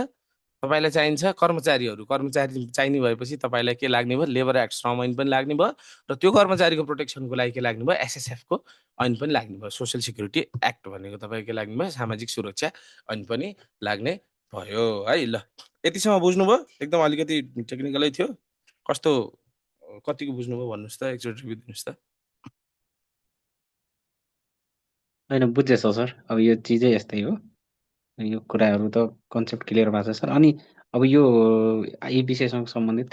तपाईँलाई चाहिन्छ कर्मचारीहरू। कर्मचारी चाहिने भएपछि तपाईँलाई के लाग्ने भयो? लेबर एक्ट, श्रम ऐन पनि लाग्ने भयो र त्यो कर्मचारीको प्रोटेक्सनको लागि के लाग्ने भयो? एसएसएफको ऐन पनि लाग्ने भयो। सोसियल सेक्युरिटी एक्ट भनेको तपाईँको के लाग्ने भयो? सामाजिक सुरक्षा ऐन पनि लाग्ने भयो है। ल, यतिसम्म बुझ्नुभयो? एकदम अलिकति टेक्निकलै थियो, कस्तो कतिको बुझ्नुभयो भन्नुहोस् त, एकचोटि रिभ्यू दिनुहोस् त। होइन, बुझेछ सर। अब यो चिजै यस्तै हो, यो कुराहरू त कन्सेप्ट क्लियर भएको छ सर। अनि अब यो विषयसँग सम्बन्धित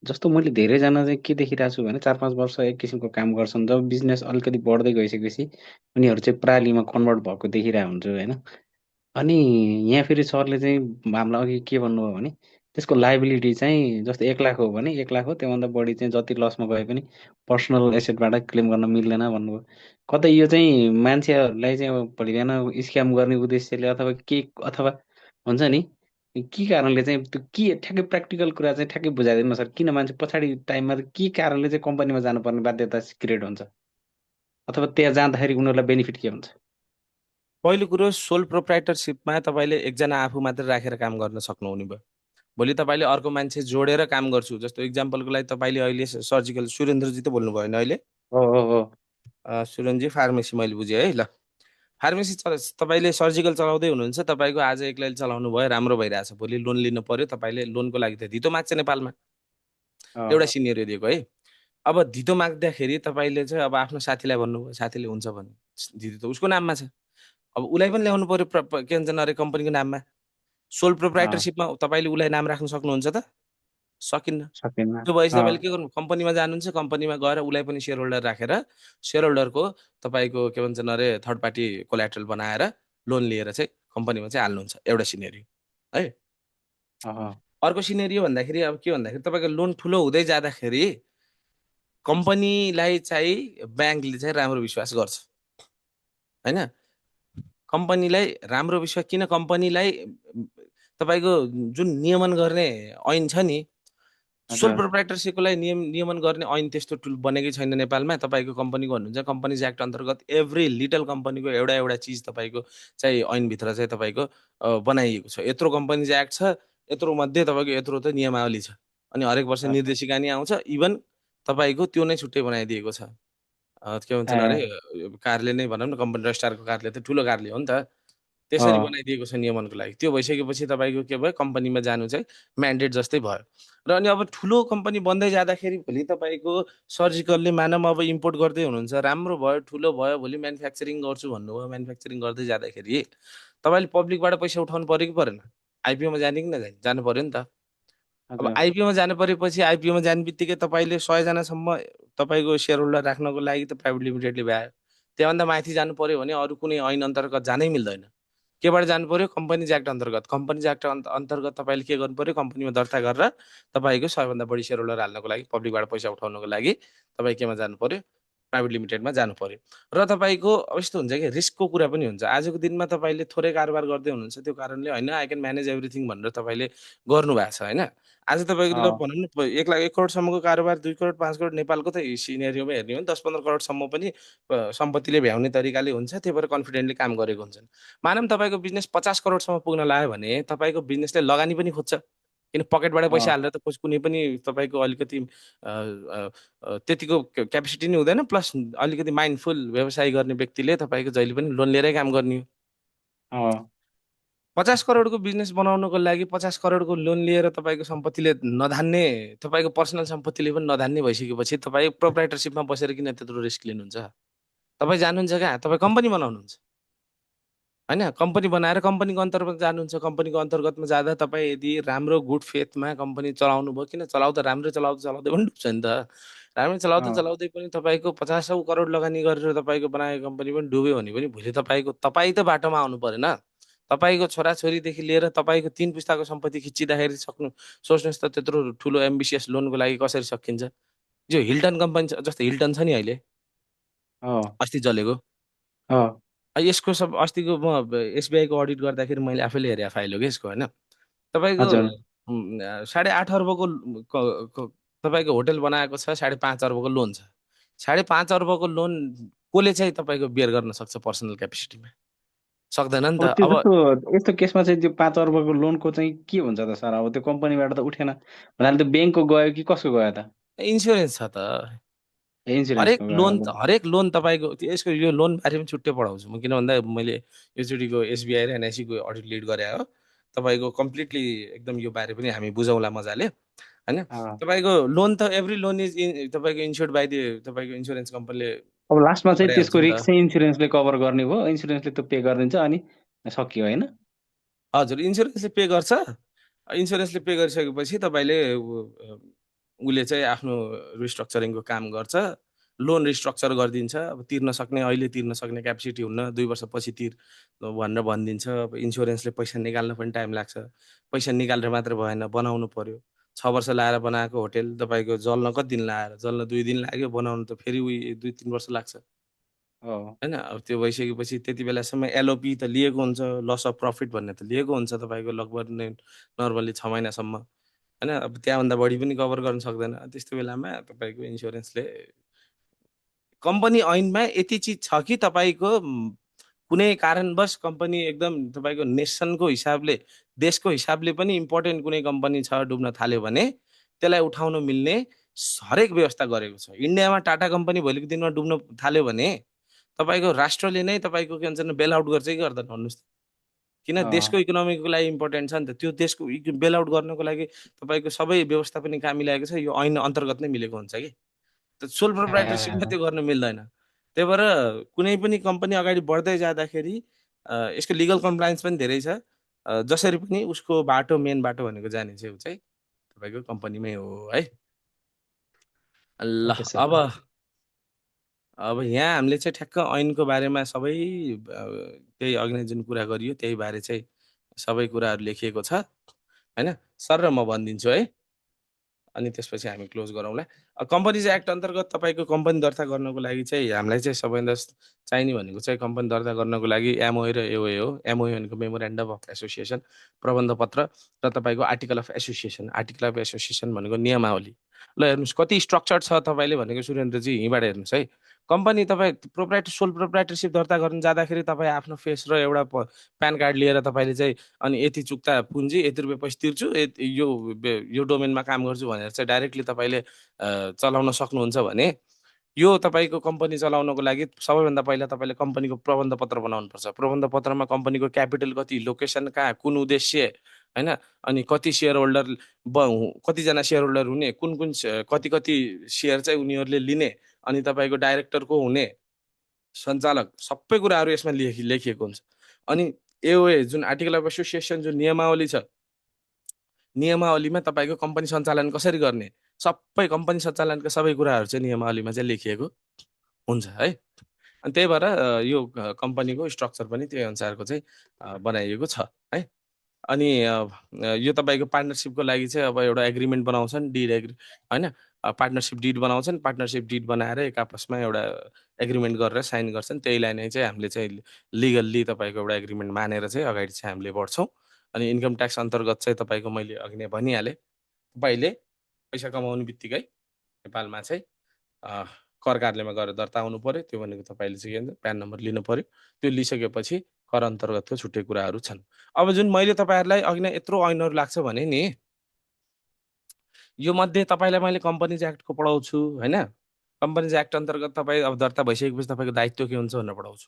जस्तो मैले धेरैजना चाहिँ के देखिरहेको छु भने 4-5 वर्ष एक किसिमको काम गर्छन्, जब बिजनेस अलिकति बढ्दै गइसकेपछि उनीहरू चाहिँ प्रालीमा कन्भर्ट भएको देखिरहेको हुन्छु होइन। अनि यहाँ फेरि सरले चाहिँ हामीलाई अघि के भन्नुभयो भने त्यसको लाइबिलिटी चाहिँ जस्तो 1 लाख हो भने 1 लाख हो, त्योभन्दा बढी चाहिँ जति लसमा गए पनि पर्सनल एसेटबाट क्लेम गर्न मिल्दैन भन्नुभयो। कतै यो चाहिँ मान्छेहरूलाई चाहिँ अब भोलि बिहान स्क्याम गर्ने उद्देश्यले अथवा हुन्छ नि के कारणले चाहिँ त्यो के ठ्याक्कै प्र्याक्टिकल कुरा चाहिँ ठ्याक्कै बुझाइदिनु सर। किन मान्छे पछाडि टाइममा के कारणले चाहिँ कम्पनीमा जानुपर्ने बाध्यता क्रिएट हुन्छ, अथवा त्यहाँ जाँदाखेरि उनीहरूलाई बेनिफिट के हुन्छ? पहिलो कुरो, सोल प्रोप्राइटरसिपमा तपाईँले एकजना आफू मात्र राखेर काम गर्न सक्नुहुने भयो। भोलि तपाईँले अर्को मान्छे जोडेर काम गर्छु, जस्तो इक्जाम्पलको लागि तपाईँले अहिले सर्जिकल, सुरेन्द्रजी त बोल्नुभयो होइन अहिले? हो सुरेन्द्रजी फार्मेसी मैले बुझेँ है। ल, फार्मेसी तपाईँले सर्जिकल चलाउँदै हुनुहुन्छ, तपाईँको आज एक्लैले चलाउनु भयो, राम्रो भइरहेछ, भोलि लोन लिनु पर्यो, तपाईँले लोनको लागि त धितो माग्छ नेपालमा, एउटा सिनियर दिएको है। अब धितो माग्दाखेरि तपाईँले चाहिँ अब आफ्नो साथीलाई भन्नुभयो, साथीले हुन्छ भने धितो त उसको नाममा छ, अब उसलाई पनि ल्याउनु पर्यो के भन्छ अरे कम्पनीको नाममा। सोल प्रोप्राइटरसिपमा तपाईँले उसलाई नाम राख्न सक्नुहुन्छ त? सकिन्न। त्यो भएपछि तपाईँले के गर्नु? कम्पनीमा जानुहुन्छ, कम्पनीमा गएर उसलाई पनि सेयर होल्डर राखेर सेयर होल्डरको तपाईँको के भन्छन् अरे थर्ड पार्टी कोल्याट्रल बनाएर लोन लिएर चाहिँ कम्पनीमा चाहिँ हाल्नुहुन्छ, एउटा सिनेरियो है। अर्को सिनेरियो भन्दाखेरि अब के भन्दाखेरि तपाईँको लोन ठुलो हुँदै जाँदाखेरि कम्पनीलाई चाहिँ ब्याङ्कले चाहिँ राम्रो विश्वास गर्छ होइन। कम्पनीलाई राम्रो विश्वास किन? कम्पनीलाई तपाईँको जुन नियमन गर्ने ऐन छ नि, सोल प्रोप्राइटरसिपको लागि नियमन गर्ने ऐन त्यस्तो टुल बनेकै छैन नेपालमा। तपाईँको कम्पनीको भन्नुहुन्छ कम्पनीज एक्ट अन्तर्गत एभ्री लिटल कम्पनीको एउटा चिज तपाईँको चाहिँ ऐनभित्र चाहिँ तपाईँको बनाइएको छ। यत्रो कम्पनीज एक्ट छ, यत्रो मध्ये तपाईँको यत्रो त नियमावली छ, अनि हरेक वर्ष निर्देशिका नि आउँछ। इभन तपाईँको त्यो नै छुट्टै बनाइदिएको छ, के भन्छन् अरे कार्यालय नै भनौँ न, कम्पनी रजिस्ट्रारको कार्यालय त ठुलो कार्यालय हो नि त, त्यसरी बनाइदिएको छ नियमनको लागि। त्यो भइसकेपछि तपाईँको के भयो? कम्पनीमा जानु चाहिँ म्यान्डेट जस्तै भयो। र अनि अब ठुलो कम्पनी बन्दै जाँदाखेरि भोलि तपाईँको सर्जिकलले मानव अब इम्पोर्ट गर्दै हुनुहुन्छ, राम्रो भयो, ठुलो भयो, भोलि म्यानुफ्याक्चरिङ गर्छु भन्नुभयो, म्यानुफ्याक्चरिङ गर्दै जाँदाखेरि तपाईँले पब्लिकबाट पैसा उठाउनु पऱ्यो कि परेन? आइपिओमा जाने कि नजाने? जानु पऱ्यो नि त। अब आइपिओमा जानु परेपछि आइपिओमा जाने बित्तिकै तपाईँले 100जनासम्म तपाईँको सेयर होल्डर राख्नको लागि त प्राइभेट लिमिटेडले भ्यायो। त्योभन्दा माथि जानु पर्यो भने अरू कुनै ऐन अन्तर्गत जानै मिल्दैन। केबाट जानु पर्यो? कम्पनीज एक्ट अन्तर्गत। कम्पनीज एक्ट अन्तर्गत तपाईँले के गर्नु पर्यो? कम्पनीमा दर्ता गरेर तपाईँको सबैभन्दा बढी सेयर होल्डर हाल्नको लागि, पब्लिकबाट पैसा उठाउनको लागि तपाईँ केमा जानु पर्यो? प्राइभेट लिमिटेडमा जानु पर्यो। र तपाईँको अब यस्तो हुन्छ कि रिस्कको कुरा पनि हुन्छ। आजको दिनमा तपाईँले थोरै कारोबार गर्दै हुनुहुन्छ, त्यो कारणले होइन आई क्यान म्यानेज एभ्रिथिङ भनेर तपाईँले गर्नुभएको छ होइन। आज तपाईँको ल भनौँ न 1 लाख 1 करोडसम्मको कारोबार 2 करोड 5 करोड नेपालको त सिनेरियोमा हेर्ने हो भने 10-15 करोडसम्म पनि सम्पत्तिले भ्याउने तरिकाले हुन्छ। त्यही भएर कन्फिडेन्टली काम गरेको हुन्छन्। मानौँ तपाईँको बिजनेस 50 करोडसम्म पुग्न लाग्यो भने तपाईँको बिजनेसले लगानी पनि खोज्छ। किन पकेटबाट पैसा हालेर त कुनै पनि तपाईँको अलिकति त्यतिको क्यापेसिटी नै हुँदैन। प्लस अलिकति माइन्डफुल व्यवसाय गर्ने व्यक्तिले तपाईँको जहिले पनि लोन लिएरै काम गर्ने हो। 50 करोडको बिजनेस बनाउनको लागि 50 करोडको लोन लिएर तपाईँको सम्पत्तिले नधान्ने, तपाईँको पर्सनल सम्पत्तिले पनि नधान्ने भइसकेपछि तपाईँ प्रोप्राइटरसिपमा बसेर किन त्यत्रो रिस्क लिनुहुन्छ? तपाईँ जानुहुन्छ कहाँ? तपाईँ कम्पनी बनाउनुहुन्छ होइन। कम्पनी बनाएर कम्पनीको अन्तर्गत जानुहुन्छ। कम्पनीको अन्तर्गतमा जाँदा तपाईँ यदि राम्रो गुड फेथमा कम्पनी चलाउनु भयो, किन चलाउँदा राम्रै चलाउँदै पनि डुब्छ नि त। राम्रै चलाउँदै पनि तपाईँको 50औं करोड लगानी गरेर तपाईँको बनाएको कम्पनी पनि डुब्यो भने पनि भोलि तपाईँ त बाटोमा आउनु परेन। तपाईँको छोराछोरीदेखि लिएर तपाईँको 3 पुस्ताको सम्पत्ति खिचिँदाखेरि सोच्नुहोस् त त्यत्रो ठुलो एम्बिसियस लोनको लागि कसरी सकिन्छ? जो हिल्टन कम्पनी जस्तो हिल्टन छ नि अहिले अस्ति चलेको, यसको सब अस्तिको म एसबिआईको अडिट गर्दाखेरि मैले आफैले हेरेँ फाइल हो कि यसको होइन। तपाईँको 8.5 अर्बको तपाईँको होटल बनाएको छ, 5.5 अर्बको लोन छ। 5.5 अर्बको लोन कसले चाहिँ तपाईँको बियर गर्न सक्छ पर्सनल क्यापेसिटीमा? सक्दैन नि त। अब यस्तो केसमा चाहिँ त्यो 5 अर्बको लोनको चाहिँ के हुन्छ त सर? अब त्यो कम्पनीबाट त उठेन भन्नाले त्यो ब्याङ्कको गयो कि कसको गयो त? इन्स्योरेन्स छ त। हरेक लोन तपाईँको यसको यो लोन बारे पनि छुट्टै पढाउँछु म। किन भन्दा मैले योचोटिको एसबिआई र एनआइसीको अडिट लिड गरे हो। तपाईँको कम्प्लिटली एकदम यो बारे पनि हामी बुझौँला मजाले होइन। तपाईँको लोन त एभ्री लोन इज तपाईँको इन्स्योर्ड बाई तपाईँको इन्स्योरेन्स कम्पनीले। अब लास्टमा चाहिँ त्यसको रिस्क चाहिँ इन्स्योरेन्सले कभर गर्ने भयो, इन्स्योरेन्सले त्यो पे गरिदिन्छ अनि सकियो होइन? हजुर, इन्स्योरेन्सले पे गर्छ। इन्स्योरेन्सले पे गरिसकेपछि तपाईँले उसले चाहिँ आफ्नो रिस्ट्रक्चरिङको काम गर्छ। लोन रिस्ट्रक्चर गरिदिन्छ। अब अहिले तिर्न सक्ने क्यापेसिटी हुन्न, 2 वर्षपछि भनेर भनिदिन्छ। अब इन्स्योरेन्सले पैसा निकाल्न पनि टाइम लाग्छ। पैसा निकालेर मात्र भएन, बनाउनु पर्यो। 6 वर्ष लाएर बनाएको होटेल तपाईँको जल्न कति दिन लाएर? जल्न 2 दिन लाग्यो, बनाउनु त फेरि 2-3 वर्ष लाग्छ होइन। अब त्यो भइसकेपछि त्यति बेलासम्म एलओपी त लिएको हुन्छ, लस अफ प्रफिट भन्ने त लिएको हुन्छ तपाईँको लगभग नर्मली 6 महिनासम्म होइन। अब त्यहाँभन्दा बढी पनि कभर गर्न सक्दैन। त्यस्तो बेलामा तपाईँको इन्स्योरेन्सले कम्पनी ऐनमा यति चिज छ कि तपाईँको कुनै कारणवश कम्पनी एकदम तपाईँको नेसनको हिसाबले, देशको हिसाबले पनि इम्पोर्टेन्ट कुनै कम्पनी छ डुब्न थाल्यो भने त्यसलाई उठाउन मिल्ने हरेक व्यवस्था गरेको छ। इन्डियामा टाटा कम्पनी भोलिको दिनमा डुब्न थाल्यो भने तपाईँको राष्ट्रले नै तपाईँको के भन्छ बेल आउट गर्छ कि गर्दैन भन्नुहोस् त? किन देशको इकोनोमीको लागि इम्पोर्टेन्ट छ नि त। त्यो देशको बेल आउट गर्नको लागि तपाईँको सबै व्यवस्था पनि कहाँ मिलाएको छ? यो ऐन अन्तर्गत नै मिलेको हुन्छ कि। सोल प्रोप्राइटरसिपमा त्यो गर्न मिल्दैन। त्यही भएर कुनै पनि कम्पनी अगाडि बढ्दै जाँदाखेरि यसको लिगल कम्प्लायन्स पनि धेरै छ। जसरी पनि उसको बाटो, मेन बाटो भनेको जाने चाहिँ ऊ चाहिँ तपाईँको कम्पनीमै हो है। ल अब यहाँ हामीले चाहिँ ठ्याक्क ऐनको बारेमा सबै त्यही अघि जुन कुरा गरियो त्यही बारे चाहिँ सबै कुराहरू लेखिएको छ होइन। सर र म भनिदिन्छु है, अनि त्यसपछि हामी क्लोज गरौँला। कम्पनिज एक्ट अन्तर्गत तपाईँको कम्पनी दर्ता गर्नको लागि चाहिँ हामीलाई चाहिँ सबैभन्दा चाहिने भनेको चाहिँ कम्पनी दर्ता गर्नको लागि एमओए र एओए हो। एमओए भनेको मेमोरेन्डम अफ एसोसिएसन, प्रबन्ध पत्र, र तपाईँको article of association. Article of association भनेको नियमावली। ल हेर्नुहोस् कति स्ट्रक्चर्ड छ तपाईँले भनेको सुरेन्द्रजी यहीँबाट हेर्नुहोस् है। कम्पनी तपाईँ सोल प्रोप्राइटरसिप दर्ता गर्न जाँदाखेरि तपाईँ आफ्नो फेस र एउटा प्यान कार्ड लिएर तपाईँले चाहिँ अनि यति चुक्ता पुँजी यति रुपियाँ पैसा तिर्छु, यो डोमेनमा काम गर्छु भनेर चाहिँ डाइरेक्टली तपाईँले चलाउन सक्नुहुन्छ भने यो तपाईँको कम्पनी चलाउनको लागि सबैभन्दा पहिला तपाईँले कम्पनीको प्रबन्ध पत्र बनाउनुपर्छ। प्रबन्ध पत्रमा कम्पनीको क्यापिटल कति, लोकेसन कहाँ, कुन उद्देश्य होइन, अनि कति सेयर होल्डर, कतिजना सेयर होल्डर हुने, कुन कति सेयर चाहिँ उनीहरूले लिने, अनि तपाईँको डाइरेक्टर को हुने, सञ्चालक, सबै कुराहरू यसमा लेखिएको हुन्छ। अनि एओए जुन आर्टिकल अफ एसोसिएसन जुन नियमावली छ, नियमावलीमा तपाईँको कम्पनी सञ्चालन कसरी गर्ने, सबै कम्पनी सञ्चालनका सबै कुराहरू चाहिँ नियमावलीमा चाहिँ लेखिएको हुन्छ है। अनि त्यही भएर यो कम्पनीको स्ट्रक्चर पनि त्यही अनुसारको चाहिँ बनाइएको छ है। अनि यो तपाईँको पार्टनरसिपको लागि चाहिँ अब एउटा एग्रिमेन्ट बनाउँछन्, डिड होइन, पार्टनरसिप डिड बनाउँछन्। पार्टनरसिप डिड बनाएर एक आपसमा एउटा एग्रिमेन्ट गरेर साइन गर्छन्। त्यहीलाई नै चाहिँ हामीले चाहिँ लिगल्ली तपाईँको एउटा एग्रिमेन्ट मानेर चाहिँ अगाडि चाहिँ हामीले बढ्छौँ। अनि इन्कम ट्याक्स अन्तर्गत चाहिँ तपाईँको मैले अघि नै भनिहालेँ, तपाईँले पैसा कमाउने बित्तिकै नेपालमा चाहिँ कर कार्यालयमा गएर दर्ता आउनु पर्यो। त्यो भनेको तपाईँले चाहिँ के भन्छ प्यान नम्बर लिनु पर्यो। त्यो लिइसकेपछि कर अन्तर्गतको छुट्टै कुराहरू छन्। अब जुन मैले तपाईँहरूलाई अघि नै यत्रो ऐनहरू लाग्छ भने नि, यो मध्ये तपाईँलाई मैले कम्पनिज एक्टको पढाउँछु होइन। कम्पनिज एक्ट अन्तर्गत तपाईँ अब दर्ता भइसकेपछि तपाईँको दायित्व के हुन्छ भनेर पढाउँछु।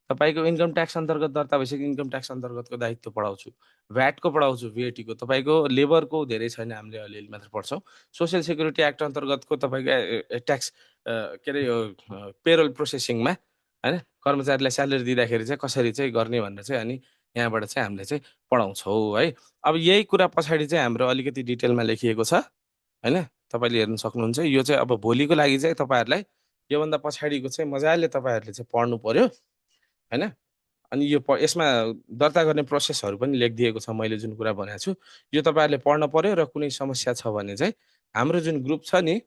तपाईँको इन्कम ट्याक्स अन्तर्गत दर्ता भइसक्यो, इन्कम ट्याक्स अन्तर्गतको दायित्व पढाउँछु। भ्याटको पढाउँछु, भेटीको, तपाईँको लेबरको धेरै छैन, हामीले अलिअलि मात्र पढ्छौँ। सोसियल सेक्युरिटी एक्ट अन्तर्गतको तपाईँको ट्याक्स के अरे यो पेरोल प्रोसेसिङमा होइन, कर्मचारीलाई स्यालेरी दिँदाखेरि चाहिँ कसरी चाहिँ गर्ने भनेर चाहिँ अनि यहाँबाट चाहिँ हामीले चाहिँ पढाउँछौँ है। अब यही कुरा पछाडि चाहिँ हाम्रो अलिकति डिटेलमा लेखिएको छ होइन, तपाईँले हेर्न सक्नुहुन्छ। यो चाहिँ अब भोलिको लागि चाहिँ तपाईँहरूलाई योभन्दा पछाडिको चाहिँ मजाले तपाईँहरूले चाहिँ पढ्नु पर्यो होइन। अनि यो यसमा दर्ता गर्ने प्रोसेसहरू पनि लेखिदिएको छ मैले जुन कुरा भनेको छु, यो तपाईँहरूले पढ्न पर्यो। र कुनै समस्या छ भने चाहिँ हाम्रो जुन ग्रुप छ नि,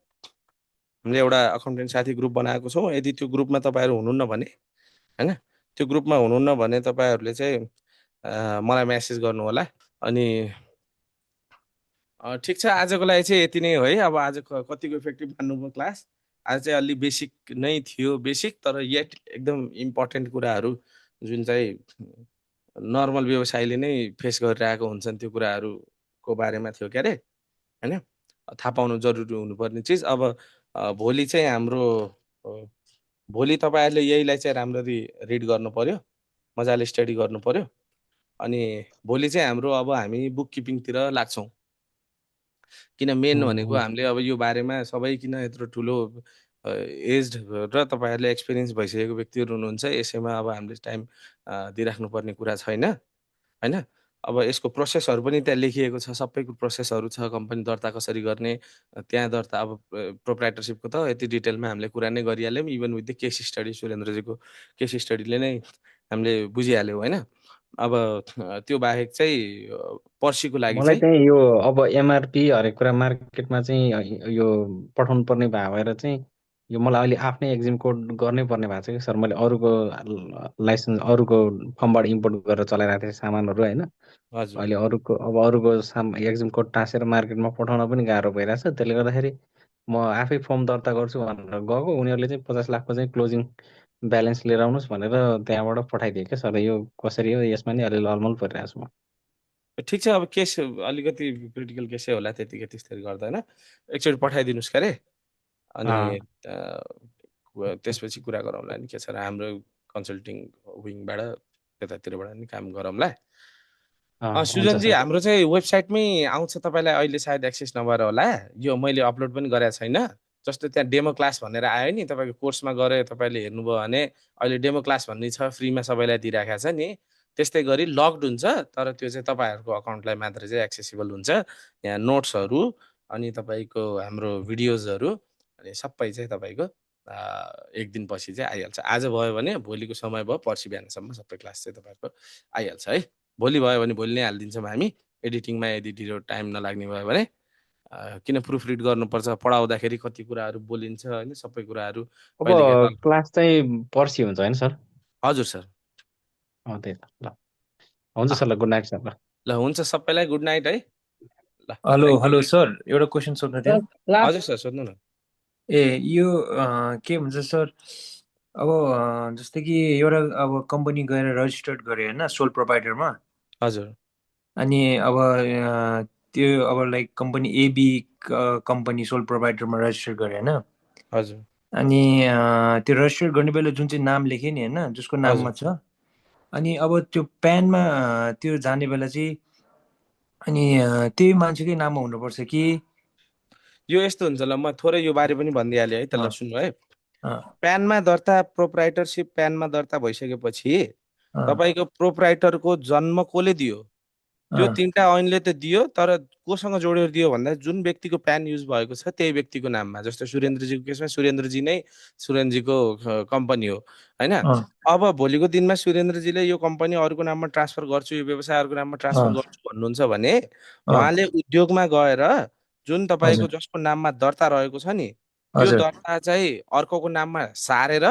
हामीले एउटा अकाउन्टेन्ट साथी ग्रुप बनाएको छौँ। यदि त्यो ग्रुपमा तपाईँहरू हुनुहुन्न भने होइन, त्यो ग्रुपमा हुनुहुन्न भने तपाईँहरूले चाहिँ मलाई मेसेज गर्नु होला। अनि ठिक छ, आजको लागि चाहिँ यति नै हो है। अब आज कतिको इफेक्टिभ मान्नुभयो क्लास? आज चाहिँ अलि बेसिक नै थियो, बेसिक तर येट एकदम इम्पोर्टेन्ट कुराहरू जुन चाहिँ नर्मल व्यवसायले नै फेस गरिरहेको हुन्छन् त्यो कुराहरूको बारेमा थियो के अरे होइन, थाहा पाउनु जरुरी हुनुपर्ने चिज। अब भोलि चाहिँ हाम्रो भोलि तपाईँहरूले यहीलाई चाहिँ राम्ररी रिड गर्नु पर्यो, मजाले स्टडी गर्नु पर्यो। अनि भोलि चाहिँ हाम्रो अब हामी बुक किपिङतिर लाग्छौँ। किन मेन भनेको हामीले अब यो बारेमा सबै किन यत्रो ठुलो एज्ड र तपाईँहरूले एक्सपिरियन्स भइसकेको व्यक्तिहरू हुनुहुन्छ, यसैमा अब हामीले टाइम दिइराख्नुपर्ने कुरा छैन होइन। अब यसको प्रोसेसहरू पनि त्यहाँ लेखिएको छ, सबैको प्रोसेसहरू छ। कम्पनी दर्ता कसरी गर्ने, त्यहाँ दर्ता अब प्रोप्राइटरसिपको त यति डिटेलमा हामीले कुरा नै गरिहाल्यौँ। Even with the case study, सुरेन्द्रजीको केस स्टडीले नै हामीले बुझिहाल्यौँ होइन। अब त्यो बाहेक चाहिँ पर्सिको लागि मलाई चाहिँ चाहिँ यो अब एमआरपी हरेक कुरा मार्केटमा चाहिँ यो पठाउनु पर्ने भएर चाहिँ यो मलाई अहिले आफ्नै एक्जिम कोड गर्नै पर्ने भएको छ कि सर। मैले अरूको लाइसेन्स अरूको फर्मबाट इम्पोर्ट गरेर चलाइरहेको थिएँ सामानहरू होइन। हजुर अहिले अरूको एक्जिम कोड टाँसेर मार्केटमा पठाउन पनि गाह्रो भइरहेछ। त्यसले गर्दाखेरि म आफै फर्म दर्ता गर्छु भनेर गएको, उनीहरूले चाहिँ 50 लाखको चाहिँ क्लोजिङ ब्यालेन्स लिएर आउनुहोस् भनेर त्यहाँबाट पठाइदिएँ क्या सर। यो कसरी हो, यसमा नि अलिअलि अलमल परिरहेको छु म। ठिक छ। अब केस अलिकति क्रिटिकल केसै होला, त्यतिकै त्यसरी गर्दैन। एकचोटि पठाइदिनुहोस् के अरे, अनि त्यसपछि कुरा गरौँला नि के छ र। हाम्रो कन्सल्टिङ विङबाट त्यतातिरबाट नि काम गरौँला। हुन्छ सुजनजी, सर। हाम्रो चाहिँ वेबसाइटमै आउँछ, तपाईँलाई अहिले सायद एक्सेस नभएर होला। यो मैले अपलोड पनि गरेको छैन। जस्तो त्यहाँ डेमो क्लास भनेर आयो नि, तपाईँको कोर्समा गएर तपाईँले हेर्नुभयो भने अहिले डेमो क्लास भन्ने छ, फ्रीमा सबैलाई दिइराखेको छ नि। त्यस्तै गरी लक्ड हुन्छ, तर त्यो चाहिँ तपाईँहरूको अकाउन्टलाई मात्र चाहिँ एक्सेसिबल हुन्छ। यहाँ नोट्सहरू अनि तपाईँको हाम्रो भिडियोजहरू अनि सबै चाहिँ तपाईँको एक दिनपछि चाहिँ आइहाल्छ। आज भयो भने भोलिको समय भयो, पर्सि बिहानसम्म सबै क्लास चाहिँ तपाईँहरूको आइहाल्छ है। भोलि भयो भने भोलि नै हालिदिन्छौँ हामी एडिटिङमा, यदि ढिलो टाइम नलाग्ने भयो भने। किन प्रुफ रिड गर्नुपर्छ, पढाउँदाखेरि कति कुराहरू बोलिन्छ होइन, सबै कुराहरू अब कहिले क्लास चाहिँ पर्सि हुन्छ होइन सर? हजुर सर। त्यही त। ल हुन्छ सर, ल गुड नाइट सर। ल हुन्छ, सबैलाई गुड नाइट है। ल hello thank hello you. Sir, एउटा क्वेसन सोध्नु थियो। हजुर सर, सोध्नु न। यो के भन्छ सर, अब जस्तै कि एउटा अब कम्पनी गएर रजिस्टर्ड गरे होइन सोल प्रोभाइडरमा, हजुर अनि अब त्यो अब like company AB company sole प्रोभाइडरमा रजिस्टर गरे होइन, हजुर अनि त्यो रजिस्टर गर्ने बेला जुन चाहिँ नाम लेखेँ नि होइन, जसको नाममा छ, अनि अब त्यो प्यानमा त्यो जाने बेला चाहिँ अनि त्यही मान्छेकै नाममा हुनुपर्छ कि? यो यस्तो हुन्छ, ल म थोरै यो बारे पनि भनिदिइहालेँ है त। ल सुन्नु है, अँ, प्यानमा दर्ता, प्रोप्राइटरसिप प्यानमा दर्ता भइसकेपछि अँ, तपाईँको प्रोप्राइटरको जन्म कसले दियो, त्यो अँ, 3टा ऐनले त दियो, तर कोसँग जोडेर दियो भन्दा जुन व्यक्तिको प्यान युज भएको छ त्यही व्यक्तिको नाममा। जस्तो सुरेन्द्रजीको केसमा सुरेन्द्रजी नै सुरेन्द्रजीको कम्पनी हो होइन। अँ, अब भोलिको दिनमा सुरेन्द्रजीले यो कम्पनी अरूको नाममा ट्रान्सफर गर्छु, यो व्यवसाय अरूको नाममा ट्रान्सफर अँ, गर्छु भन्नुहुन्छ भने अँ, उहाँले उद्योगमा गएर जुन तपाईँको हजुर जसको नाममा दर्ता रहेको छ नि त्यो हजुर दर्ता चाहिँ अर्कोको नाममा सारेर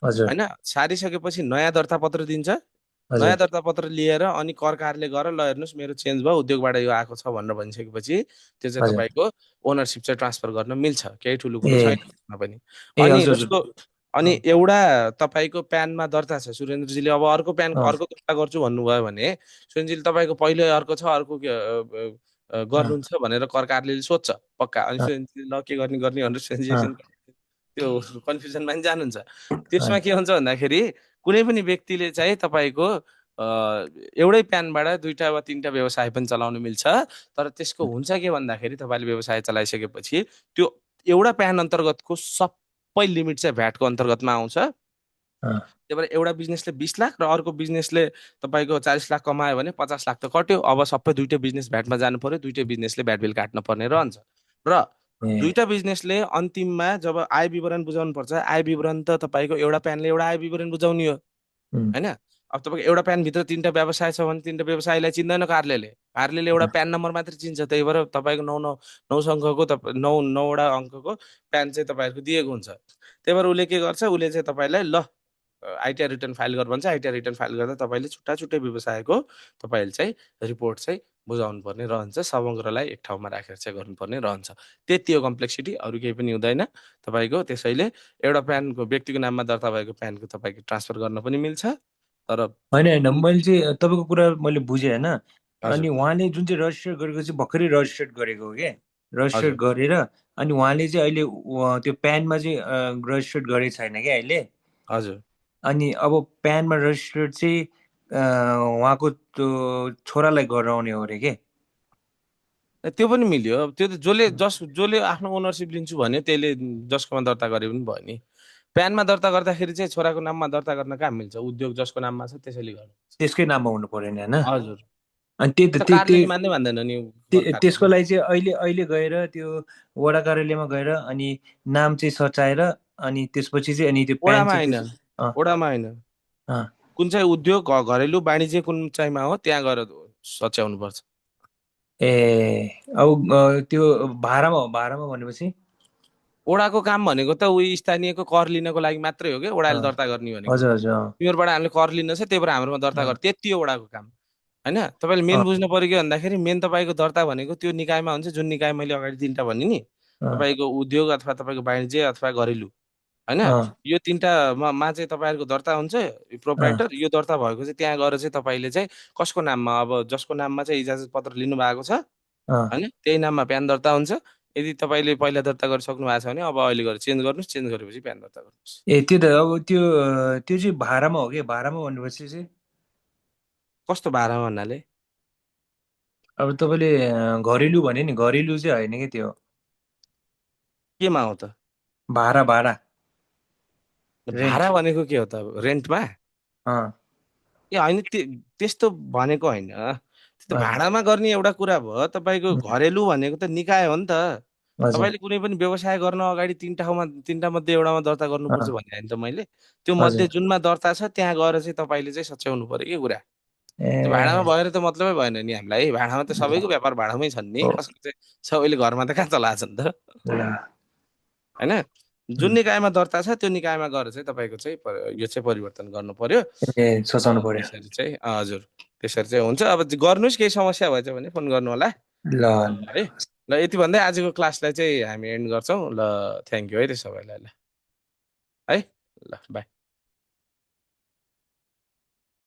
हजुर होइन, सारिसकेपछि नयाँ दर्ता पत्र दिन्छ। नयाँ हजुर दर्ता पत्र लिएर अनि कर कार्यालय गएर ल हेर्नुहोस् मेरो चेन्ज भयो, उद्योगबाट यो आएको छ भनेर भनिसकेपछि त्यो चाहिँ हजुर तपाईँको ओनरसिप चाहिँ ट्रान्सफर गर्न मिल्छ, केही ठुलो कुरो ए छैन त्यसमा पनि। ए अनि हजुर जसको हजुर अनि अँ, एउटा तपाईँको प्यानमा दर्ता छ, सुरेन्द्रजीले अब अर्को प्यानको अँ, अर्को दर्ता गर्छु भन्नुभयो भने सुरेन्द्रजीले तपाईँको पहिले अर्को छ, अर्को अँ, गर्नुहुन्छ भनेर कर कार्यालयले सोध्छ पक्का। अनि अँ, सुरेन्द्रजीले ल के गर्ने गर्ने भनेर सुरेन्द्रजी अँ, एकछिन त्यो कन्फ्युजनमा पनि जानुहुन्छ। अँ, त्यसमा के हुन्छ भन्दाखेरि कुनै पनि व्यक्तिले चाहिँ तपाईँको एउटै प्यानबाट 2टा वा 3टा व्यवसाय पनि चलाउन मिल्छ। तर त्यसको हुन्छ के भन्दाखेरि तपाईँले व्यवसाय चलाइसकेपछि त्यो एउटा प्यान अन्तर्गतको सबै लिमिट चाहिँ भ्याटको अन्तर्गतमा आउँछ। अँ, त्यही भएर एउटा बिजनेसले 20 लाख र अर्को बिजनेसले तपाईँको 40 लाख कमायो भने 50 लाख त कट्यो। अब सबै दुइटै बिजनेस भ्याटमा जानु पर्यो, दुइटै बिजनेसले भ्याट बिल काट्न पर्ने रहन्छ। र ए दुइटा बिजनेसले अन्तिममा जब आय विवरण बुझाउनु पर्छ, आय विवरण त तपाईँको एउटा प्यानले एउटा आय विवरण बुझाउने हो उम्, होइन। अब तपाईँको एउटा प्यानभित्र 3टा व्यवसाय छ भने 3टा व्यवसायलाई चिन्दैन कार्यालयले, कार्यालयले एउटा अँ, प्यान नम्बर मात्र चिन्छ। त्यही भएर तपाईँको नौ नौ नौ सङ्घको नौवटा अङ्कको प्यान चाहिँ तपाईँहरूको दिएको हुन्छ। त्यही भएर उसले के गर्छ, उसले चाहिँ तपाईँलाई ल आइटिआर रिटर्न फाइल गर भन्छ। आइटिआर रिटर्न फाइल गर्दा तपाईँले छुट्टा छुट्टै व्यवसायको तपाईँले चाहिँ रिपोर्ट चाहिँ बुझाउनु पर्ने रहन्छ, समग्रलाई एक ठाउँमा राखेर चाहिँ गर्नुपर्ने रहन्छ। त्यति हो कम्प्लेक्सिटी, अरू केही पनि हुँदैन तपाईँको। त्यसैले एउटा प्यानको व्यक्तिको नाममा दर्ता भएको प्यानको तपाईँको ट्रान्सफर गर्न पनि मिल्छ। तर होइन होइन मैले चाहिँ तपाईँको कुरा मैले बुझेँ होइन। अनि हजुर उहाँले जुन चाहिँ रजिस्टर गरेको चाहिँ भर्खरै रजिस्टर्ड गरेको हो क्या, रजिस्टर हजुर गरेर अनि उहाँले चाहिँ अहिले त्यो प्यानमा चाहिँ रजिस्टर्ड गरेको छैन क्या अहिले। हजुर अनि अब प्यानमा रजिस्टर्ड चाहिँ उहाँको त्यो छोरालाई गराउने हो अरे के। त्यो पनि मिल्यो। अब त्यो त जसले आफ्नो ओनरसिप लिन्छु भन्यो त्यसले जसकोमा दर्ता गरे पनि भयो नि। प्यानमा दर्ता गर्दाखेरि चाहिँ छोराको नाममा दर्ता गर्न कहाँ मिल्छ, उद्योग जसको नाममा छ त्यसैले गर्नु। त्यसकै नाममा हुनु पर्यो नि होइन। हजुर अनि त्यही त त कार्यालयले मान्दै मान्दैन नि कर त्यसको कार्यालयले। लागि चाहिँ अहिले अहिले गएर त्यो वडा कार्यालयमा गएर अनि नाम चाहिँ सचाएर अनि त्यसपछि चाहिँ अनि त्यो प्यान ओडामा चाहिँ होइन, अँ ओडामा होइन, अँ कुन चाहिँ उद्योग घरेलु वाणिज्य कुन चाहिँमा हो त्यहाँ गएर सच्याउनु पर्छ। ए अब त्यो भाडामा हो, भाडामा भनेपछि ओडाको काम भनेको त उही स्थानीयको कर लिनको लागि मात्रै हो क्या ओडाले अँ दर्ता गर्ने भनेको। हजुर हजुर अँ तिमीहरूबाट हामीले कर लिन छ त्यही भएर हाम्रोमा दर्ता गर, अँ त्यति हो ओडाको काम होइन। तपाईँले मेन अँ बुझ्नु पर्यो के भन्दाखेरि मेन तपाईँको दर्ता भनेको त्यो निकायमा हुन्छ जुन निकाय मैले अगाडि 3टा भने नि, अँ तपाईँको उद्योग अथवा तपाईँको वाणिज्य अथवा घरेलु होइन। अँ यो 3टामा चाहिँ तपाईँहरूको दर्ता हुन्छ अँ प्रोप्राइटर। यो दर्ता भएको चाहिँ त्यहाँ गएर चाहिँ तपाईँले चाहिँ कसको नाममा, अब जसको नाममा चाहिँ इजाजत पत्र लिनु भएको छ अँ होइन त्यही नाममा प्यान दर्ता हुन्छ। यदि तपाईँले पहिला दर्ता गरिसक्नु भएको छ भने अब अहिले गएर चेन्ज गर्नुहोस्, चेन्ज गरेपछि प्यान दर्ता गर्नुहोस्। ए त्यो त अब त्यो चाहिँ भाडामा हो कि, भाडामा भनेपछि चाहिँ कस्तो भाडामा भन्नाले अब तपाईँले घरेलु भने नि, घरेलु चाहिँ होइन कि त्यो केमा हो त? भाडा भाडा रेन्ट। भाडा भनेको के हो त, रेन्टमा? अँ ए होइन, त्यस्तो भनेको होइन। त्यो त अँ भाडामा गर्ने एउटा कुरा भयो। तपाईँको घरेलु भनेको त निकाय हो नि त। हजुर तपाईँले कुनै पनि व्यवसाय गर्न अगाडि 3टा मध्ये एउटामा दर्ता गर्नुपर्छ अँ भने होइन त मैले। त्यो मध्ये हजुर जुनमा दर्ता छ त्यहाँ गएर चाहिँ तपाईँले चाहिँ सच्याउनु पर्यो कि कुरा। त्यो भाडामा ए भएर त मतलबै भएन नि हामीलाई। भाडामा त सबैको व्यापार भाडामै छन् नि, हो कसको चाहिँ सबैले घरमा त कहाँ चलाएको छ नि त ल होइन। जुन निकायमा दर्ता छ त्यो निकायमा गएर चाहिँ तपाईँको चाहिँ यो चाहिँ परिवर्तन गर्नु पर्यो। ए सोचाउनु पर्यो। त्यसरी चाहिँ हजुर त्यसरी चाहिँ हुन्छ। अब गर्नुहोस्, केही समस्या भएछ भने फोन गर्नु होला ल है। ल यति भन्दै आजको क्लासलाई चाहिँ हामी एन्ड गर्छौँ। ल थ्याङ्क यू है त सबैलाई। ल है, ल बाई।